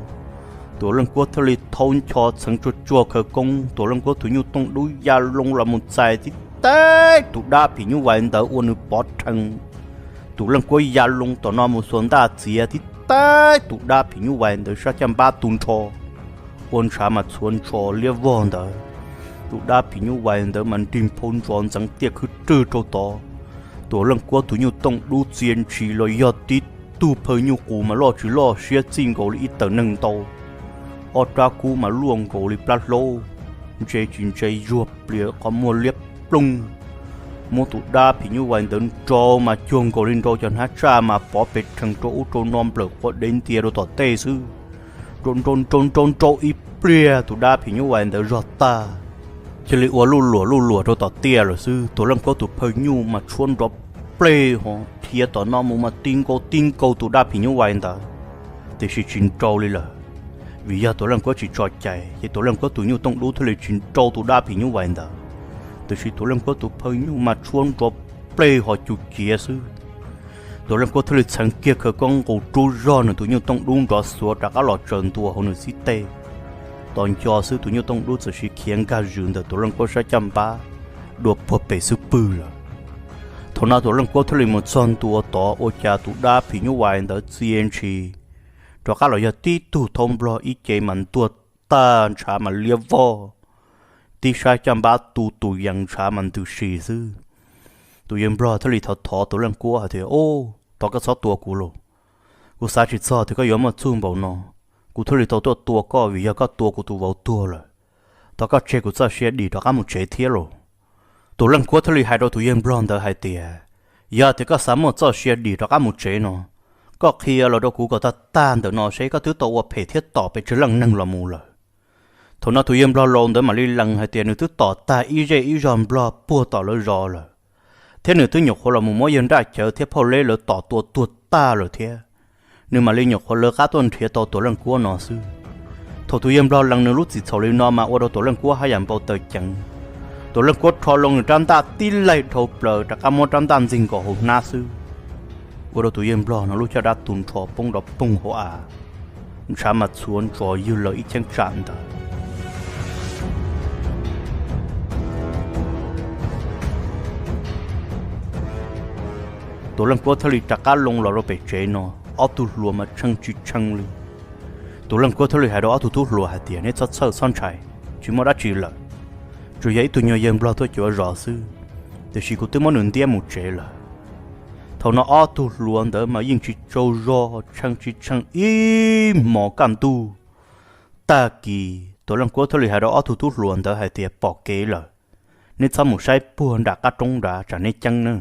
Tuam Leej Kuab thiaj li thaub ncho txheev tsuag tsuag khawv koob, Tuam Leej Kuab tus nyuj tooj dub ya loo los mus txais tib teb tus dab phim nyuj vais ntawd ua nws pov rhees. Tuam Leej Kuab ya loo tom no mus xuas ntaj txiav tib teb tus dab phim nyuj vais ntawd sab caj npab tu nrho, ua ntshav mas txhuav ntso liab vog ntawd. Tus dab phim nyuj vais ntawd mas nrig nphau ntsos ntxeev tiaj khwb rwg rau tod. Tuam Leej Kuab tus nyuj tooj dub txia ntshis los yog tib tug phawj nyuj qus mas loj tsis loj, siab txij nkaus li ib tawm neeg ntau, ob rab kub mas luaj nkaus li plab hlaub, ntse tsis ntse zuag plias qhov muag liab ploog. Muab tus dab phim nyuj vais ntawd nrau mas cuag nkaus li nrau cov hnab tsaj mas pov pes rhees rau ub rau no nplawm quav dev ntias rau tom tej xwb. Nrau nrau nrau nrau nrau ib pliag tus dab phim nyuj vais ntawd zog tag, cia li ua luj luam luj luam rau tom tiaj lawm xwb. Tuam Leej Kuab tus phawj nyuj mas tshuab nrov pleg ho dhia tom no mus mas ti nkaus ti nkaus tus dab phim nyuj vais ntawd, tiam sis tsis nrau li lawm, vim yog Tuam Leej Kuab tsis tso cai ces Tuam Leej Kuab tus nyuj tooj dub thiaj li tsis nrau tus dab phim nyuj vais ntawd. Tiam sis Tuam Leej Kuab tus phawj nyuj mas tshuab nrov pleg ho cus ciav xwb. Tuam Leej Kuab thiaj li txheev kiag khawv koob nqus rub zog nws tus nyuj tooj dub nrov xuav rov qab los tsaws ntua hauv nws xib teg. Tos nco xwb tus nyuj tooj dub txawm siv khiav nkag zws ntawm Tuam Leej Kuab sab caj npab dua puag pem xub pwg lawm. Thaum no Tuam Leej Kuab thiaj li mus txog ntua tod ua cas tus dab phim nyuj vais ntawd txia ntshis rov qab los yog tib tug thaub nplog ib ce mas ntuag tag ntshav mas liab vog, tib sab caj npab tu tus yees ntshav mas ntws si xwb. Tus yawg nplog thiaj li thov thov Tuam Leej Kuab hais tias, Ub, thov koj txhob tua kuv lauj. Kuv xav tsis txog tias koj yuav muaj txuj npaum no, kuv thiaj li tau tuaj tua koj vim yog koj tua kuv tus vauv tuag lawm. Thov koj tseg kuv txoj sia dim rov qab mus tsev thiab lauj. Tus Leej Kuab thiaj li hais rau tus yawg nplog ntawd hais tias, Yog tias koj xav muaj txoj sia dim rov qab mus tsev no, koj qhia los rau kuv kom tag tag ntawm no seb koj twb tau ua phem thiab tom pes tsawg leej neeg los mus lawm. Thaum no tus yawg nplog laus ntawd mam li lees hais tias nws twb tom tag ib zej ib zog nplog puag tom lawv zos lawm, thiab nws twb nyuam qhuav los mus muab yawg nraj cawv thiab phauj leb lawv tom tua tuag tag lawm thiab. Nws mam li nyuam qhuav lawv qab tuaj nrhiav tau Tuam Leej Kuab no xwb. Thaum tus yawg nplog lees nws lub txim txhaum li no mas ua rau Tuam Leej Kuab haj yam npau taws ceev. Tuam Leej Kuab rho loo nws rab ntaj tib laig dhau plaws rov qab muab rab ntaj ntxig nkaus hauv hnab xwb, ua rau tus yawg nplog no lub caj dab tu nrho poob nrov poog hauv av, ntshav mas txhuav ntsos ywg lawm ib cheeb tsam ntawd. Tuam Leej Kuab thiaj li rov qab loo los rau pem tsev no, ob tug hluas mas tshee tsis tshee li. Tuam Leej Kuab thiaj li hais rau ob tug tub hluas hais tias, Neb txhob txhawj txhob ntshai, tsis muaj dab tsi lawm. Tsuas yog ib tug nyuag yawg nplog tuaj cuav zos xwb, tiam sis kuv twb muab nws ntiab mus tsev lawm. Thaum no ob tug hluas ntawd mas yeej tsis tsaug zog, tshee tsis tshee ib hmos kaj ntug. Tag kis Tuam Leej Kuab thiaj li hais rau ob tug tub hluas ntawd hais tias, Pom kev lawm, neb txhob mus saib puag nram qab roob nrad tsam neb ceeb ne.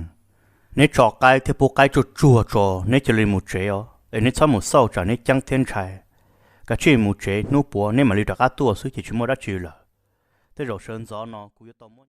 Neb tso qaib thiab pub qaib tsuag tsuag tso, neb cia li mus tsev os, es neb txhob mus xauj tsam neb ceeb thiab ntshai. Kav tsij mus tsev, hnub puav neb mam li rov qab tuaj xwb ces tsis muaj dab tsi lawm. Tej zaum sawv ntxov no kuv yuav tau muab